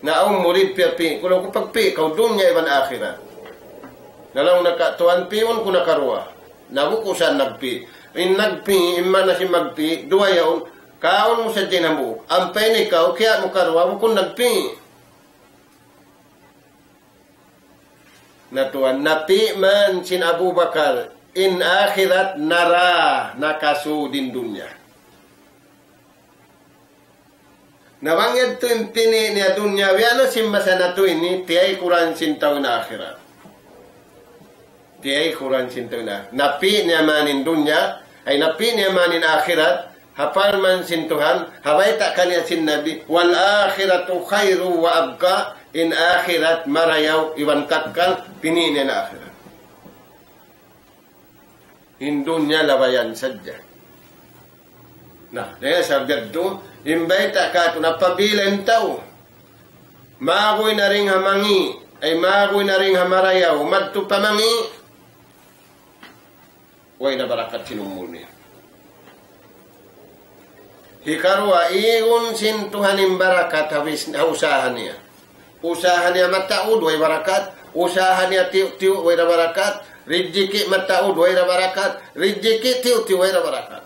Na awn murid piyapi', ku laung ku pagpi' kaw dunya iban akhirat. Na laung niya ka tuwan pi'un ku na karuwa. Na bukun sa nagpi'. In nagpi', in maana sin magpi', duwa yaun, kaun mu sadja in hambuuk. Ampa in ikaw, kiyawa' mu karuwa, bukun nagpi'. Na tuwan, napi' man sin Abu Bakar, in akhirat nara nakasud in dunya. Na bang yadtu in pini' niya dunya, biya' na sin masa natu' ini, tiyaykuran sin tau in akhirat. Tiyaykuran sin tau in akhirat. Napi' niya man in dunya, ay napi' niya man in akhirat, ha parman sin Tuhan, ha bayta' kaniya sin Nabi, والآخرة خير وأبقى, in akhirat marayaw iban kakkal, pini' niya in akhirat. In dunya labayan sadja. Na, dayn ha sabab yadtu, in bayta' katu' na apabila in tau, maguy na dayn ha mangi', ay maguy na dayn ha marayaw, madtu pa mangi', way na barakat sin umul niya. Hikaruwa, igun sin Tuhan in barakat ha bis-, ha usaha niya. Usaha niya mataud, way barakat. Usaha niya tiyu'-tiyu', way da barakat. Rijiki' mataud, way da barakat. Rijiki' tiyu'-tiyu', way da barakat.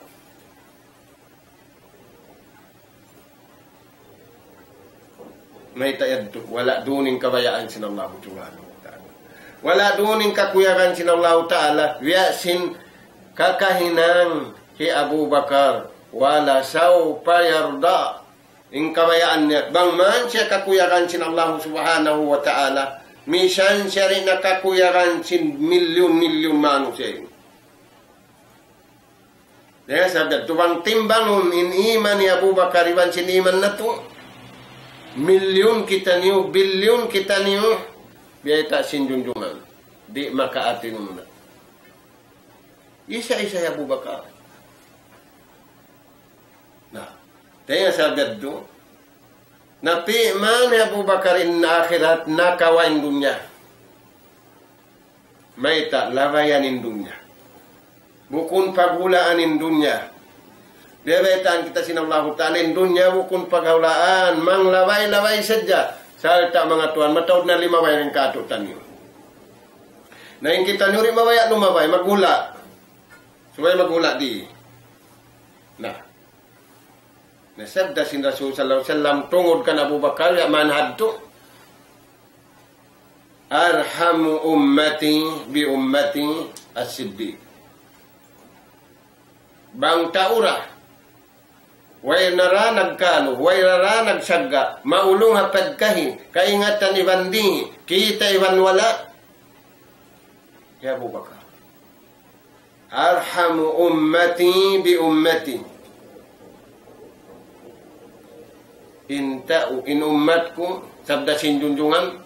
Mayta' yadtu, wala' duun in kabayaan sin Allahu Subhanahu wa Ta'ala. Wala' duun in kakuyagan sin Allahu Ta'ala, biya' sin kakahinang hi Abu Bakar, ولسوف يرضى. In kabayaan niya, bang man siya kakuyagan sin Allahu Subhanahu wa Ta'ala, misan siya di' na kakuyagan sin milyun-milyun manusiya' ini. Dayn ha sabab yadtu bang timbangun in iman hi Abu Bakar iban sin iman natu', milyun kitaniyu, bilyun kitaniyu, biyayta' sin junjungan. Di' makaati natu'. Isa-isa hi Abu Bakar. Na, dayn ha sabab yadtu, napi' man hi Abu Bakar in akhirat, nakawa' in dunya. Mayta', labayan in dunya. Bukun paghulaan in dunya. Biyaytaan kita sin Allahu Ta'ala in dunya bukun paghulaan, manglabay-labay sadja. Sarta' manga tuwan, mataud na limabay in katu'niyu. Na in kitaniyu di' mabaya' lumabay, maghula'. Subay maghula' di. Na. Na sabda sin Rasul sallallahu alayhi wasallam, tungud kan Abu Bakar, ya man hadtu. أرحم أمتي بأمتي الصديق. Bang tau ra, way na ra nagkalu, way na ra nagsagga', maulung ha pagkahi, kaingatan iban di', kita iban wala'. Ya Abu Bakar. أرحم أمتي بأمتي. In tau, in ummat ku, sabda sin junjungan,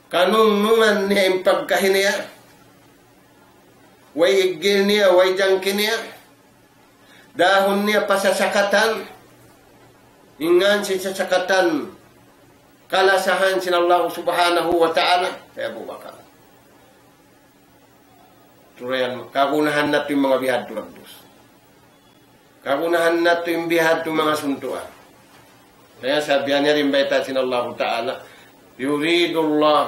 kanungnungan niya in pagkahi niya, way iggil niya, way jangki niya, dahun niya pa sasakatan, in ngan sin sasakatan, kalasahan sin Allah Subhanahu wa Ta'ala, hi Abu Bakar. Turayan, kagunahan natu' in manga bihadtu dagbus. Kagunahan natu' in bihadtu manga suntuan. Kaya sabihan niya rin bayta' sin Allahu Ta'ala, يريد الله.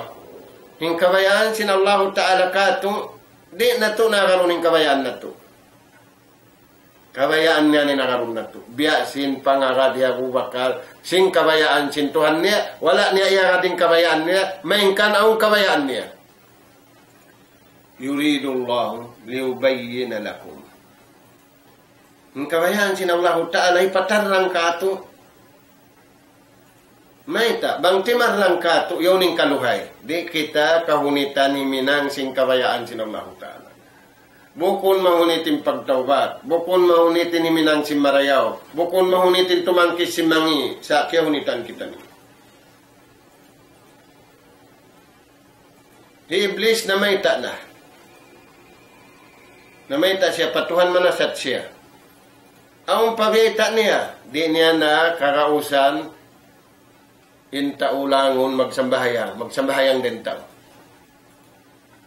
In kabayaan sin Allahu Ta'ala katu', di' natu' nagarun in kabayaan natu'. Kabayaan niya in nagarun natu'. Biya' sin pangara di Abu Bakar, sin kabayaan sin Tuhan niya, wala' niya iyagad in kabayaan niya, malayngkan awn kabayaan niya. يريد الله ليبين لكم. In kabayaan sin Allahu Ta'ala hipatarrang katu'. Mayta', bang timarrang katu', yaun in kaluhay. Di' kita kahunitan himinang sin kabayaan sin Allahu Ta'ala. Bukun mahunit in pagtawbat, bukun mahunit in himinang sin marayaw, bukun mahunit in tumangkis sin mangi', sa' kiyahunitan kita ini. Hi Iblis namayta' na. Namayta' siya pa Tuhan, manasat siya. Awn pa bayta' niya, di' niya na kagausan in tau langun magsambahayang, magsambahayang da in tau.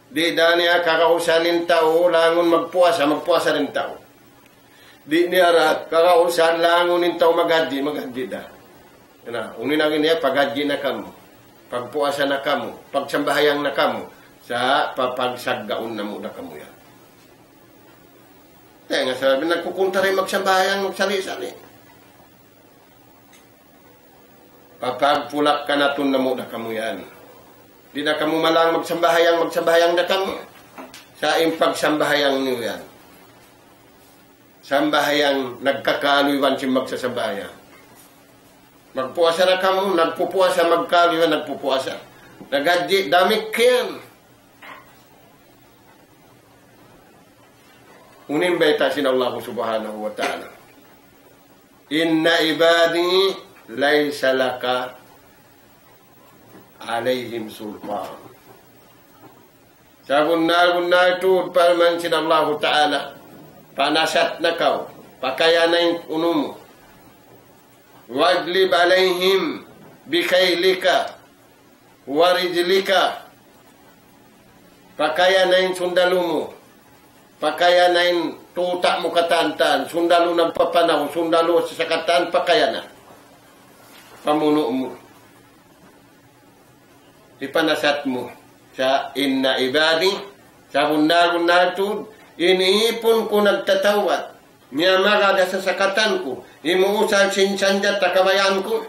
Di' da niya kagausan in tau langun magpuasa, magpuasa da in tau. Di' niya da kagausan langun in tau maghajji, maghajji da. Na, unu in agi niya, paghajji na kamu, pagpuasa na kamu, pagsambahayang na kamu, sa' papagsaggaun namu' da kamu yan. Kaya nga sabi, nagkukuntara in magsambahayang, magsali-sali. Papagpulak-kanatun namu' da kamu yan. Di' da kamu malang magsambahayang, magsambahayang da kamu. Sa' in pagsambahayang niyu yan, sambahayang nagkakalu iban sin magsasambahayang. Magpuasa da kamu, nagpupuasa, magkalu iban nagpupuasa. Naghajji, damikkiyan. Unu in bayta' sin Allah Subhanahu wa Ta'ala, إن عبادي ليس لك عليهم سلطان. Sabunnal-bunnal tuud parman sin Allahu Ta'ala, panasat na kaw, pakayana in unu mu. واغلب عليهم بخيلك ورجلك. Pakayana in sundalu mu. Pakayana in tuta' mu katan-katan. Sundalu nagpapanaw, sundalu sasakatan, pakayana. Pamunu' mu. Hipanasat mu. Sa' إن عبادي, sabunnal-bunnal tuud, in ipun ku nagtatawbat, miyamagad ha sasakatan ku, himuusal sin sanjata kabayaan ku.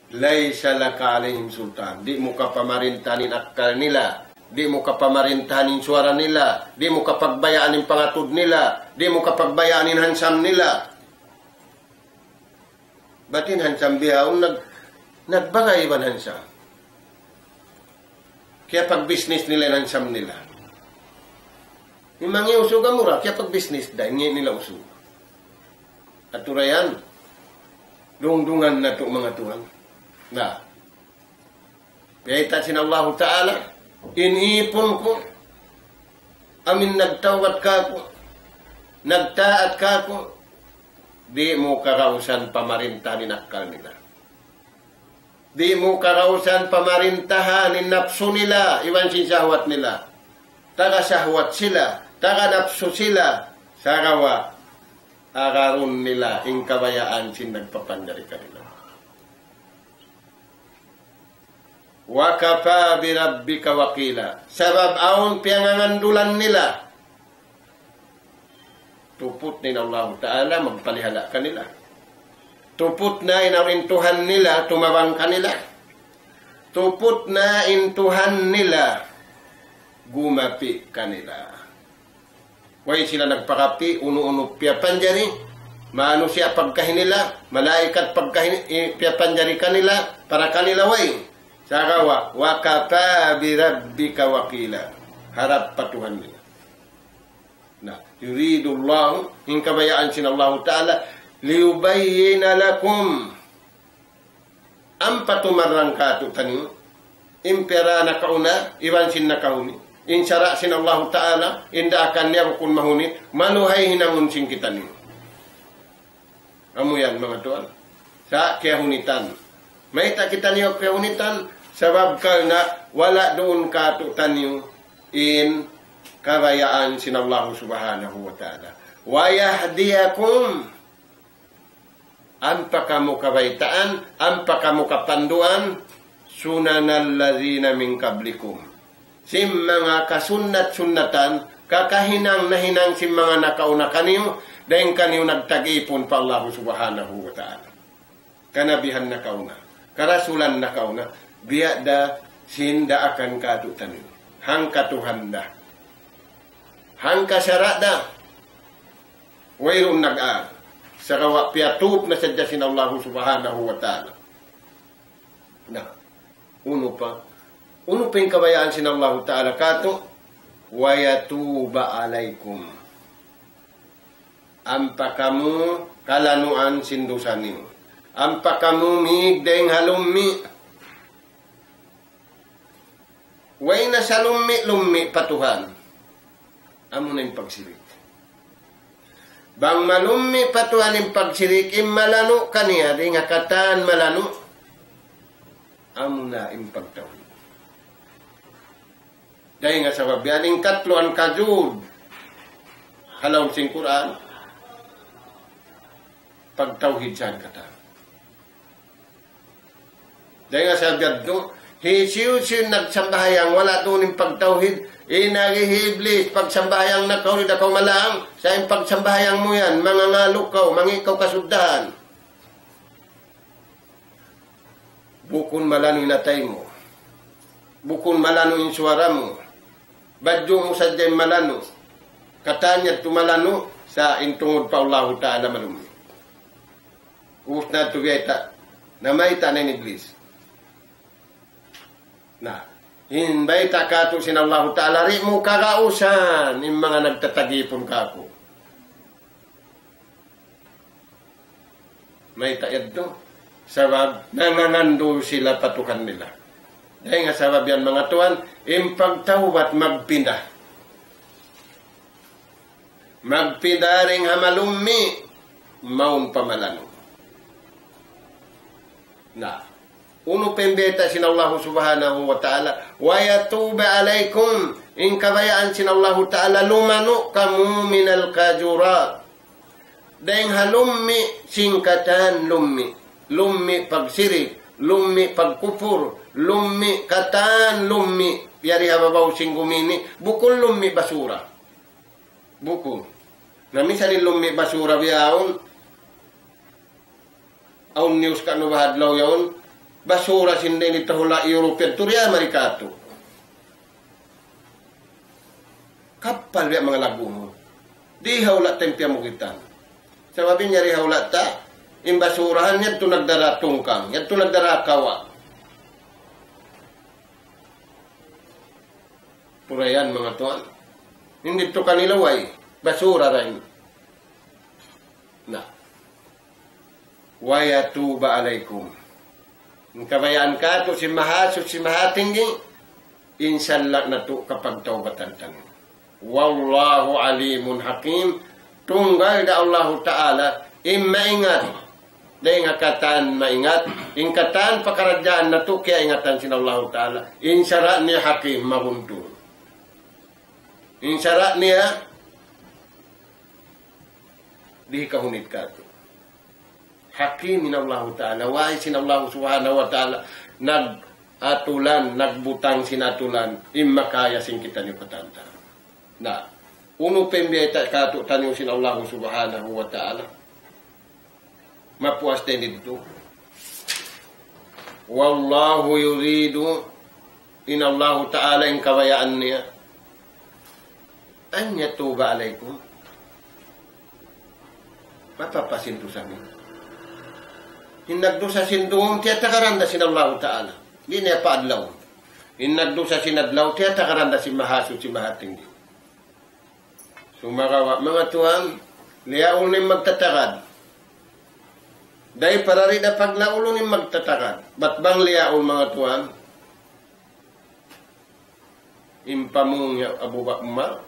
ليس لك عليهم سلطان. Di' mu kapamarintahan in akkal nila. Di' mu kapamarintahan in suwara nila. Di' mu kapagbayaan in pangatud nila. Di' mu kapagbayaan in hansam nila. Bat in hansam bihaun nag-, nagbagay iban hansam. Kiyapagbusiness nila in hansam nila. In mangi' usug amura, kiyapagbusiness da, ngi' nila usug. Aturayan, dungdungan natu' manga tuwan. Na, bayta' sin Allahu Ta'ala, in ipun ku, amu in nagtawbat kāku', nagtaat kāku', di' mu kagausan pamarintahan in akkal nila. Di' mu kagausan pamarintahan in napsu nila, iban sin sahwat nila. Taga sahwat sila, taga napsu sila, sagawa' agarun nila in kabayaan sin nagpapanjari kanila. وكفى بربك وكيلا. Sabab awn piyangangandulan nila. Tuput na in Allahu Ta'ala magpalihala' kanila. Tuput na in, in Tuhan nila tumabang kanila. Tuput na in Tuhan nila gumapi' kanila. Way sila nagpakapi', unu-unu piyapanjari, manusiya' pagkahi nila, malaikat pagkahi, i-, piyapanjari kanila, para kanila way. Sagawa', وكفى بربك وكيلا. Harap pa Tuhan nila. Na, يريد الله, in kabayaan sin Allahu Ta'ala, ليبين لكم. Ampa tumarrang kātu'niyu, in piyara nakauna, iban sin nakahuni. In sara' sin Allahu Ta'ala, in daakan niya bukun mahunit, maluhay hinangun sin kitaniyu. Amu yan, manga tuwan. Sa' kiyahunitan. Mayta' kitaniyu kiyahunitan, sabab karna' wala' duun kātu'niyu in kabayaan sin Allah Subhanahu wa Ta'ala. ويهديكم, ampa kamu kabaytaan, ampa kamu kapanduan, سنن الذين من قبلكم, sin manga kasunnat-sunnatan, kakahinang-nahinang sin manga nakauna kaniyu, dayn kaniyu nagtagipun pa Allahu Subhanahu wa Ta'ala. Kanabihan nakauna, karasulan nakauna, biya' da sin daakan kātu'niyu. Hangka Tuhan da. Hangka sara' da. Wayruun nag-aal. Sagawa' piyatup na sadja sin Allahu Subhanahu wa Ta'ala. Na, unu pa? Unu pa in kabayaan sin Allahu Ta'ala kātu'? ويتوب عليكم. Ampa kamu kalanuan sin dusa niyu. Ampa kamu mīg dayn ha lummi'. Way na salummi'-lummi' pa Tuhan. Amuna in pagsirik. Bang malummi' pa Tuhan in pagsirik, in malanu' kaniya, dayn ha katan malanu'. Amuna in pagtawhid. Dayn ha sabab yan, in katluan kajud ha lawm sin Qur'an, pagtawhid sa katan. Dayn ha sabab yadtu, hisiyu-siyu nagsambahayang wala' duun in pagtawhid, in agi hi Iblis, pagsambahayang na kaw, di' da kaw malang, sa' in pagsambahayang mu yan, mangangalu' kaw, mangi' kaw kasuddahan. Bukun malanu' in atay mu. Bukun malanu' in suwara mu. Badju' mu sadja in malanu'. Katan yadtu malanu', sa' in tungud pa Allahu Ta'ala malummi'. Ubus na yadtu biyayta'. Namayta' na in Iblis. Na, in bayta' kātu' sin Allahu Ta'ala, di' mu kagausan in manga nagtatagipun kāku'. Mayta' yadtu? Sabab nangangandul sila pa Tuhan nila. Dayn ha sabab yan, manga tuwan, in pagtawbat magpinda. Magpinda dayn ha malummi', mawn pa malanu'. Na, unu pa in bayta' sin Allahu Subhanahu wa Ta'ala, ويتوب عليكم, in kabayaan sin Allahu Ta'ala, lumanu' kamu من القذورات. Dayn ha lummi' sin katan lummi'. Lummi' pagsirik, lummi' pagkupur, lummi' katan lummi'. Yari ha babaw sin gumi ini, bukun lummi' basura. Bukun. Na, misan in lummi' basura bihaun, awn news ka'nu bahadlaw yaun, basura sin dayn ha hula' Europe, yadtu di ha Amerika tu. Kappal biya' manga laggu' mu. Di' ha hula' ta in piyamugitan. Sabab in yari ha hula' ta, in basurahan yadtu nagdara tungkang, yadtu nagdara kawa'. Purayan, manga tuwan. Di' tuud kanila way, basura ra ini. Na. ويتوب عليكم. In kabayaan kātu' sin Mahasuchi Mahatinggi, in sallu' natu' kapagtawbatan taniyu. والله عليم حكيم. Tunggal da Allahu Ta'ala, in maingat. Dayn ha katan maingat, in katan pakaradjaan natu' kiyaingatan sin Allahu Ta'ala. In sara' niya Hakim, mabuntul. In sara' niya, di' kahunit kātu'. Hakim in Allahu Ta'ala, wise in Allahu Subhanahu wa Ta'ala, nag-atulan, nagbutang sin atulan, in makaya sin kitaniyu katan ta. Na, unu pa in biyayta' kātu'niyu sin Allahu Subhanahu wa Ta'ala? Mapuas ta didtu. والله يريد, in Allahu Ta'ala in kabayaan niya, أن يتوب عليكم. Mapapas in dusa niya. In nagdusa sin dum, tiyatagaran da sin Allahu Ta'ala. Di' niya paadlaw. In nagdusa sin adlaw, tiyatagaran da sin Mahasuchi Mahatinggi. Sumagawa', manga tuwan, liyaun in magtatagad. Dayn para di' da paglaulun in magtatagad. Bat bang liyaun, manga tuwan, in pamung hi Abu Bakar,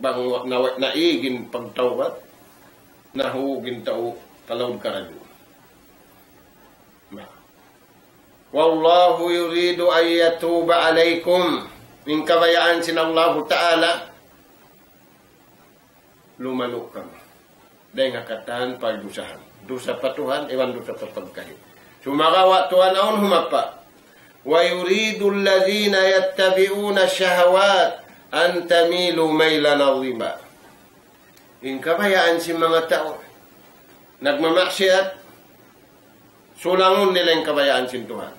bang wa-, na-, naig in pagtawbat, nahug in tau kalaud karaju. Na. والله يريد أن يتوب عليكم. In kabayaan sin Allahu Ta'ala, Lumanu' kamu. Dayn ha katan pagdusahan. Dusa pa Tuhan, iban dusa pa pagkahi. Sumagawa' Tuhan awn humapa. ويريد الذين يتبعون الشهوات أن تميلوا ميلا عظيما. In kabayaan sin manga tau nagmamaksiyat, sulangun nila in kabayaan sin Tuhan.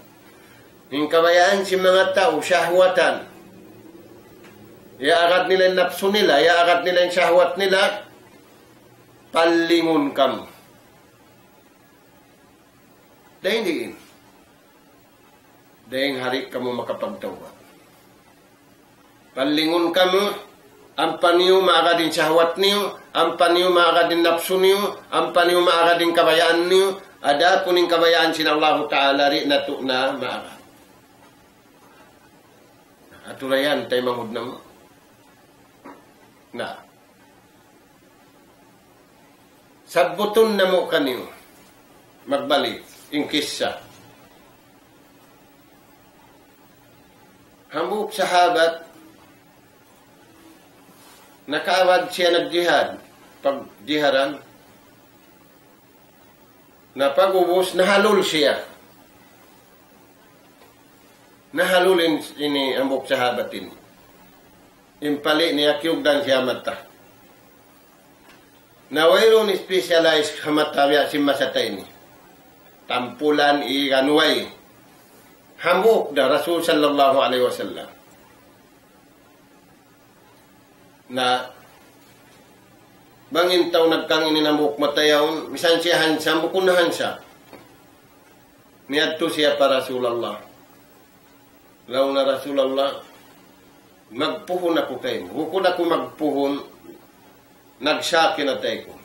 In kabayaan sin manga tau, shahwatan. Iyaagad nila in napsu nila, iyaagad nila in shahwat nila, pallingun kamu. Dayn diin. Dayn ha di' kamu makapagtawbat. Pallingun kamu, ampa niyu maagad in shahwat niyu, ampa niyu maagad in napsu niyu, ampa niyu maagad in kabayaan niyu, adapun in kabayaan sin Allahu Ta'ala di' natu' na maagad. Aturayan, taymanghud namu'. Na. Sabbutun namu' kaniyu. Magbalik. In kissa. Hambuuk sahabat, nakaawad siya nagjihad. Pagjiharan. Na pag'ubus, nahalul siya. Nahalul in, ini hambuuk sahabat ini. In pali' niya kiyugdan siya mata. Na wayruun specialized ha mata biya' sin masa ta ini. Tampulan, igan, way. Hambuuk da Rasul sallallahu alayhi wasallam. Na bang in tau nagkang ini hambuuk mata yaun, misan siya handsome, bukun na handsome. Miyadtu siya pa Rasulullah. Laung niya, "Rasulullah, magpuhun aku kaymu. Bukun aku magpuhun, nagsaki na tayku."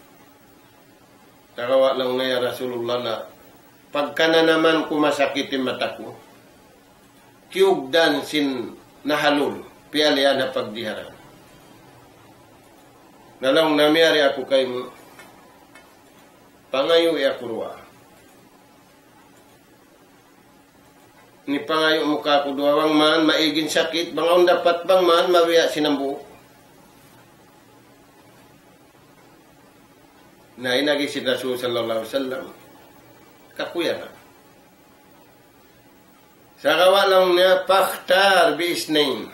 Sagawa' laung niya, "Ya Rasulullah, na pagkananaman ku masakit in mata ku, kiyugdan sin nahalul, piyalian ha pagjiharan. Na laung niya, miyari aku kaymu, pangayui aku duwa." Ini pangayu' mu kāku' duwa, bang man maig in sakit, bang awn dapat, bang man mabiya' sin hambuuk. Na in agi sin Rasul sallallahu alayhi wasallam, kakuyagan. Sagawa' laung niya, "فاختر باثنين."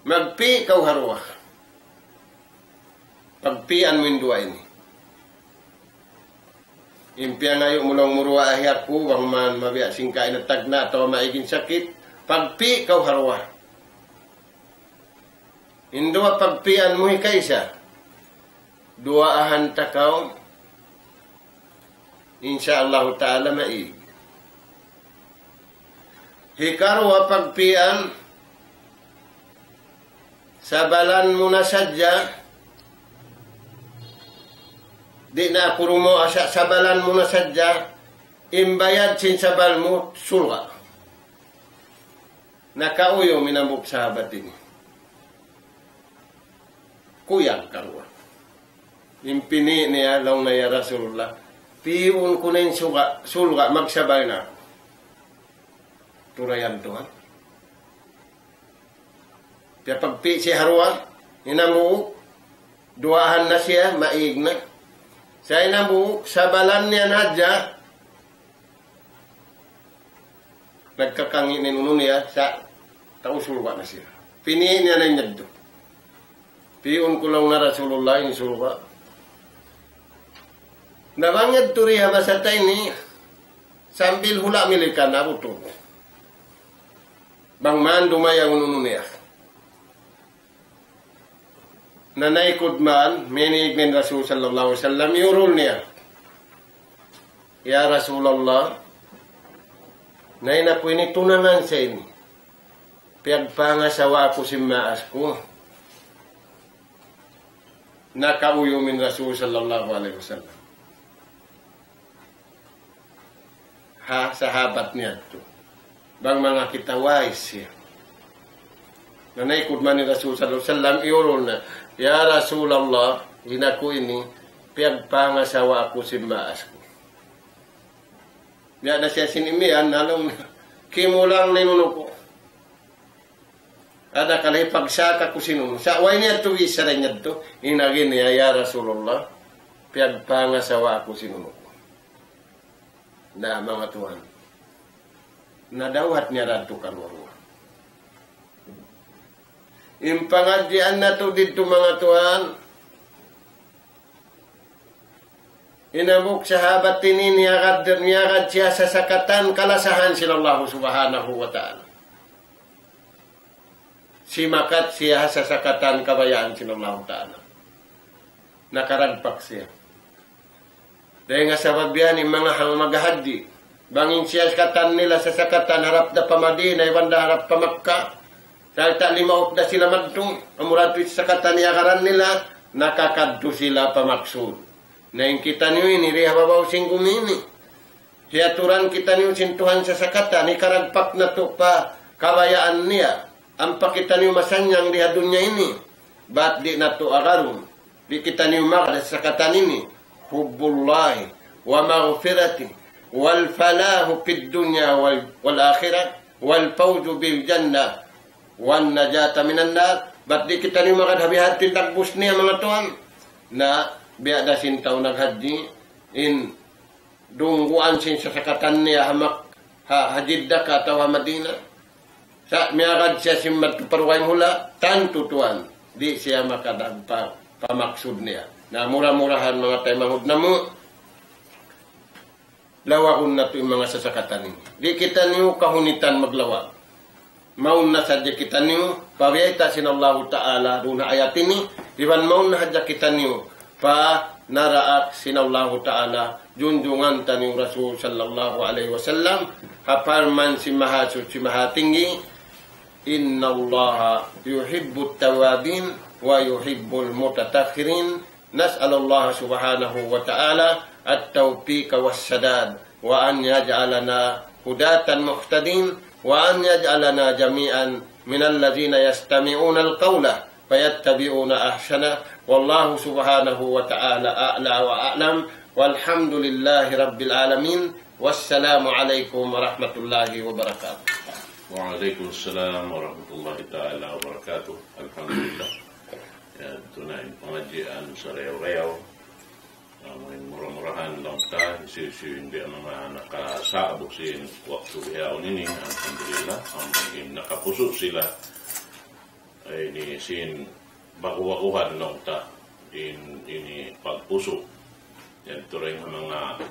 Magpī' kaw ha duwa. Pagpīan mu in duwa ini. In piyangayu' mu laung mu duwaahi aku, bang man mabiya' sin kain atawa tagna' atawa maig in sakit, pagpī' kaw ha duwa. In duwa pagpīan mu hikaisa, duwaahan ta kaw, insya Allahu ta'ala maig. Hikaruwa pagpīan, sabalan mu na sadja, di' na aku dumawa' sa, sabalan mu na sadja, in bayad sin sabal mu, surga'. Nakauyum in hambuuk sahabat ini. Kuyag karuwa. In pī' niya, laung niya, "Ya Rasulullah, pī'un ku na in surga', surga', magsabal na aku." Turayan tuwan. Piyagpī' siya ha duwa, in hambuuk, duwaahan na siya, maig na. Sa' in hambuuk, sabalan niya na hadja, nagkakangi' na in unu niya, sa' tau surga' na siya. Pī' niya na in yadtu. "Pī'un ku," laung niya, "Rasulullah, in surga'." Na bang yadtu di ha masa ta ini, sambil hula' Milikan, abu tu. Bang man dumayaw in unu niya. Na naikud man, minig in Rasul sallallahu alayhi wasallam, iyurul niya. "Ya Rasulullah, na in aku ini tunangan sa ini. Piyagpangasawa aku sin maas ku." Nakauyum in Rasul sallallahu alayhi wasallam ha sahabat niya yadtu. Bang manga kita wais siya. Na naikud man in Rasul sallallahu alayhi wasallam, iyurul na, "Ya Rasulullah, in aku ini, piyagpangasawa aku sin maas ku." Biya' na siya sin imiyan, na laung niya, "Kimulang na in unu ku." Ada kala hipagsa kaku' sin unu. Sa' way niya tuwi sa' niya tu, in agi niya, "Ya Rasulullah, piyagpangasawa aku sin unu ku." Na, manga tuwan. Nadawhat niya da tu kaluwa-luwa. In pangadjian natu' didtu, manga tuwan, in hambuuk sahabat ini niyagad, niyagad siya sasakatan kalasahan sin Allah Subhanahu wa Ta'ala. Simakat siya sasakatan kabayaan sin Allah Ta'ala. Nakaragpak siya. Dayn ha sabab yan, in manga hang maghahadji. Bang in sasakatan nila sasakatan harap da pa Madina, iban da harap pa Makkah. Sarta' limaup da sila madtu, amura tuud sasakatan iyagaran nila, nakakadtu sila pa maksud. Na in kitaniyu ini, di ha babaw sin gumi ini. Hiyaturan kitaniyu sin Tuhan sasakatan, hikaragpak natu' pa kabayaan niya. Ampa kitaniyu masannyang di ha dunya ini. Bat di' natu' agarun. Di' kitaniyu magad ha sasakatan ini. حب الله ومغفرته والفلاح في الدنيا وال-، والآخرة والفوز بالجنة والنجاة من النار. Bat di' kitaniyu magad ha biya' ha yan in dagbus niya, manga tuwan. Na, biya' da sin tau naghadji, in dungguan sin sasakatan niya ha Mak-, ha, ha Jeddah ka atawa ha Madina. Sa' miyagad siya sin madtu pa dugaing hula', tantu tuwan, di' siya makadagpa pa maksud niya. Na mura-murahan manga taymanghud namu', lawagun natu' in manga sasakatan ini. Di' kitaniyu kahunitan maglawag. Mawn na sadja kitaniyu, pa biyayta' sin Allahu Ta'ala, duun ha ayat ini, iban mawn na sadja kitaniyu, pa naraak sin Allahu Ta'ala, junjungan taniyu Rasul sallallahu alayhi wasallam, ha parman sin Mahasuchi Mahatinggi, إن الله يحب التوابين ويحب المتطهرين. نسأل الله سبحانه وتعالى التوفيق والسداد، وأن يجعلنا هداة مهتدين، وأن يجعلنا جميعا من الذين يستمعون القول فيتبعون أحسنه. والله سبحانه وتعالى أعلى وأعلم، والحمد لله رب العالمين. والسلام عليكم ورحمة الله وبركاته. وعليكم السلام ورحمة الله تعالى وبركاته. الحمد لله. Yan, yadtu na in pangadjian sarayaw-rayaw. Amu in mura-murahan laung ta, hisiyu-siyu in biya' manga nakasa'bu sin waktu bihaun ini, alhamdulillah, amu in nakapusu' sila. Ini sin baku-bakuhan laung ta, in, ini pagpusu'. Yan tuud in manga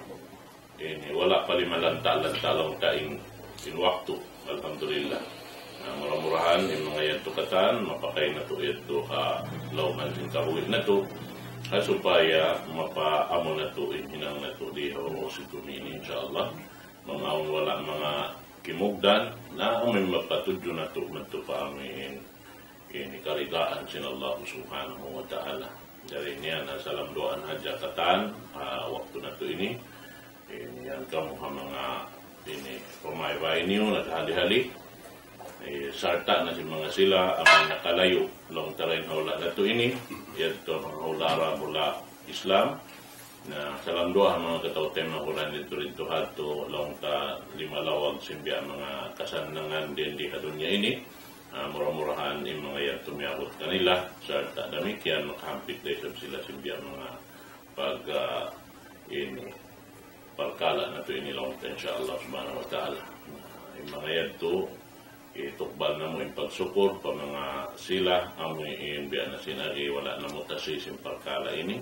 ini, wala' pa limalanta'-lanta' laung ta in, in waktu. Alhamdulillah. Na, mura-murahan, in manga yadtu katan, mapakay natu' yadtu ha lawman sin kabuhi' natu'. Ha supaya mapaamu natu' in hinang natu' di ha usitu ini, insya Allah. Manga awn wala' manga kimugdan, na amu in mapatudju natu' madtu pa amu in ini karidaan sin Allah Subhanahu wa Ta'ala. Jari niya na salam duwaa hadja katan, ah, waktu natu' ini. Ini yan kamu ha manga ini pamaybay niyu naghali-hali. Eh, sarta' na sin manga sila, amu in nakalayu', laung ta dayn ha hula' natu' ini, yadtu ha manga hula' Arab, hula' Islam. Na, salam duwaa ha manga kataw-taymanghuran didtu-didtu hadtu, laung ta limalaw sin biya' manga kasannangan dayn di ha dunya ini. Ah, mura-murahan in manga yadtu miyabut kanila, sarta' damikkiyan makahampit da isab sila sin biya' manga pag, ah, ini, parkala' natu' ini laung ta, insya Allah subhanahu wa ta'ala. Na, in manga yadtu, itukbal namu' in pagsukur pa manga sila, amu in biya' na sin agi, wala' namu' tasi sin parkala' ini.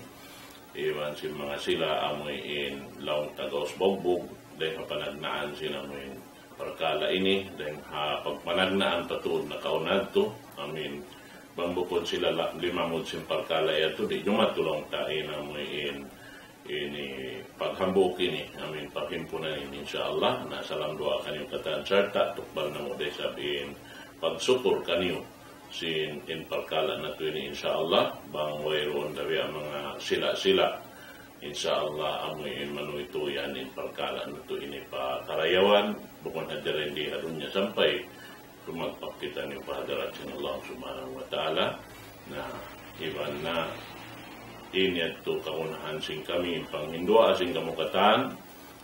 Iban sin manga sila, amu in laung ta gaus bugbug, dayn ha panagnaan sin amu in parkala' ini, dayn ha pagpanagnaan pa tuud nakauna yadtu, amu in bang bukun sila la-, limamud sin parkala' yadtu, di' jumatu laung ta in amu in ini paghambuuk ini, amu in paghimpunan ini, insya Allah. Na, salam duwaa kaniyu katan sarta' tukbal namu' da isab in pagsukur kaniyu sin in parkala' natu' ini, insya Allah, bang wayruun da biya' manga sila-sila. Insya Allah, amu in manuytuyan in parkala' natu' ini pa karayawan, bukun hadja dayn di ha dunya sampay sumagpak kitaniyu pa hadarat sin Allah Subhanahu wa Ta'ala. Na, iban na, ini yadtu kagunahan sin kami, in panghinduwaa sin kamu katan,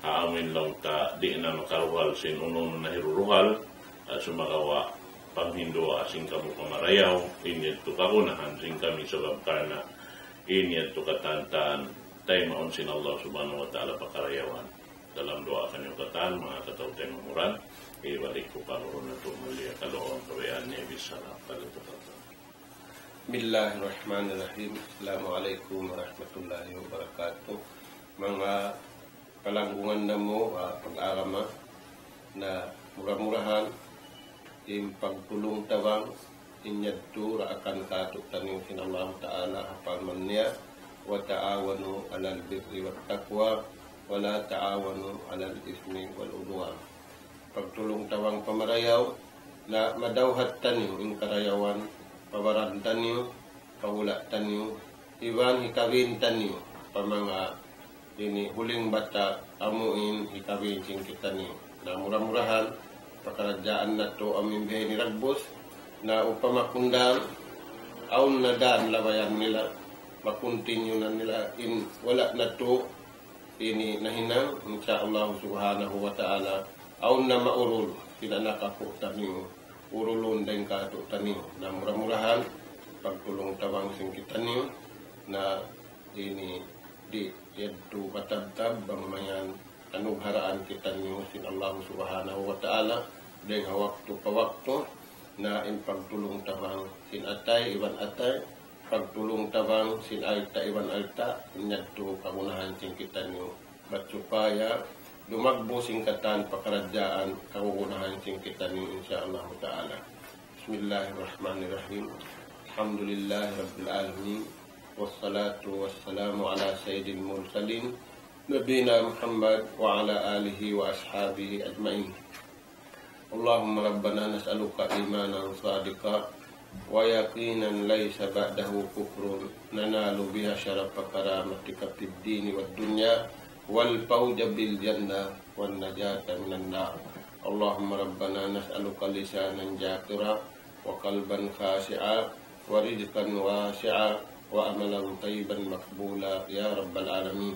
ha amu in laung ta, di' na makaruhal sin unu-unu na hiruruhal, ah, sumagawa', Panghindu' sin kamu pamarayaw, in yadtu kagunahan sin kami sabab karna' in yadtu katantan taymaun sin Allah Subhanahu wa Ta'ala pakarayawan. Dalam duwaa kaniyu katan, manga kataw-taymanghuran, ibalik ku kamu run natu' maliya kaluun kabayaan niya bisan. Bismillahirrahmanirrahim. Assalamualaikum warahmatullahi wabarakatuh. Manga palanggungan namu' ha pag-agama, na mura-murahan in pagtulung-tabang in yadtu daakan kātu'niyu sin Allah Ta'ala ha parman niya, وتعاونوا على البر والتقوى ولا تعاونوا على الإثم والعدوان. Pagtulung-tabang pamarayaw, na madawhat taniyu in karayawan pa baran taniyu, pa hula' taniyu, iban hikawin taniyu pa manga ini huling bata' amuin hikawin sin kitaniyu. Na mura-murahan pakaradjaan natu' amuin bihaini dagbus, na upama kundan awn na dan labayan nila, makuntinyu na nila in wala' natu' ini nahinang, insya Allah Subhanahu wa Ta'ala, awn na maurul sin anak apu' taniyu, urulun dayn kātu'niyu. Na mura-murahan pagtulung-tabang sin kitaniyu, na ini di' yadtu matabtab bang mayan anugharaan kitaniyu sin Allah Subhanahu wa Ta'ala dayn ha waktu pa waktu, na in pagtulung-tabang sin atay iban atay, pagtulung-tabang sin alta' iban alta', in yadtu kagunahan sin kitaniyu. Bat supaya dumagbu sin katan pakaradjaan kagunahan sin kitaniyu, insya Allah Ta'ala. بسم الله الرحمن الرحيم. الحمد لله رب العالمين. والصلاة والسلام على سيد المرسلين نبينا محمد وعلى آله وأصحابه أجمعين. اللهم ربنا نسألك إيمانا صادقا ويقينا ليس بعده كفر ننال بها شرف كرامتك في الدين والدنيا والفوز بالجنة والنجاة من النار. اللهم ربنا نسألك لسانا ذاكرا وقلبا خاشعا ورزقا واسعا وعملا طيبا مقبولا يا رب العالمين.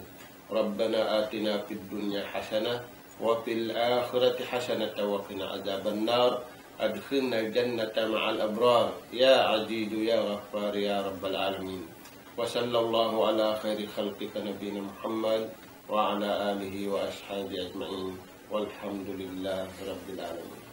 ربنا آتنا في الدنيا حسنة وفي الآخرة حسنة وقنا عذاب النار. أدخلنا الجنة مع الأبرار يا عزيز يا غفار يا رب العالمين. وصلى الله على خير خلقك نبينا محمد وعلى آله وأصحابه أجمعين. والحمد لله رب العالمين.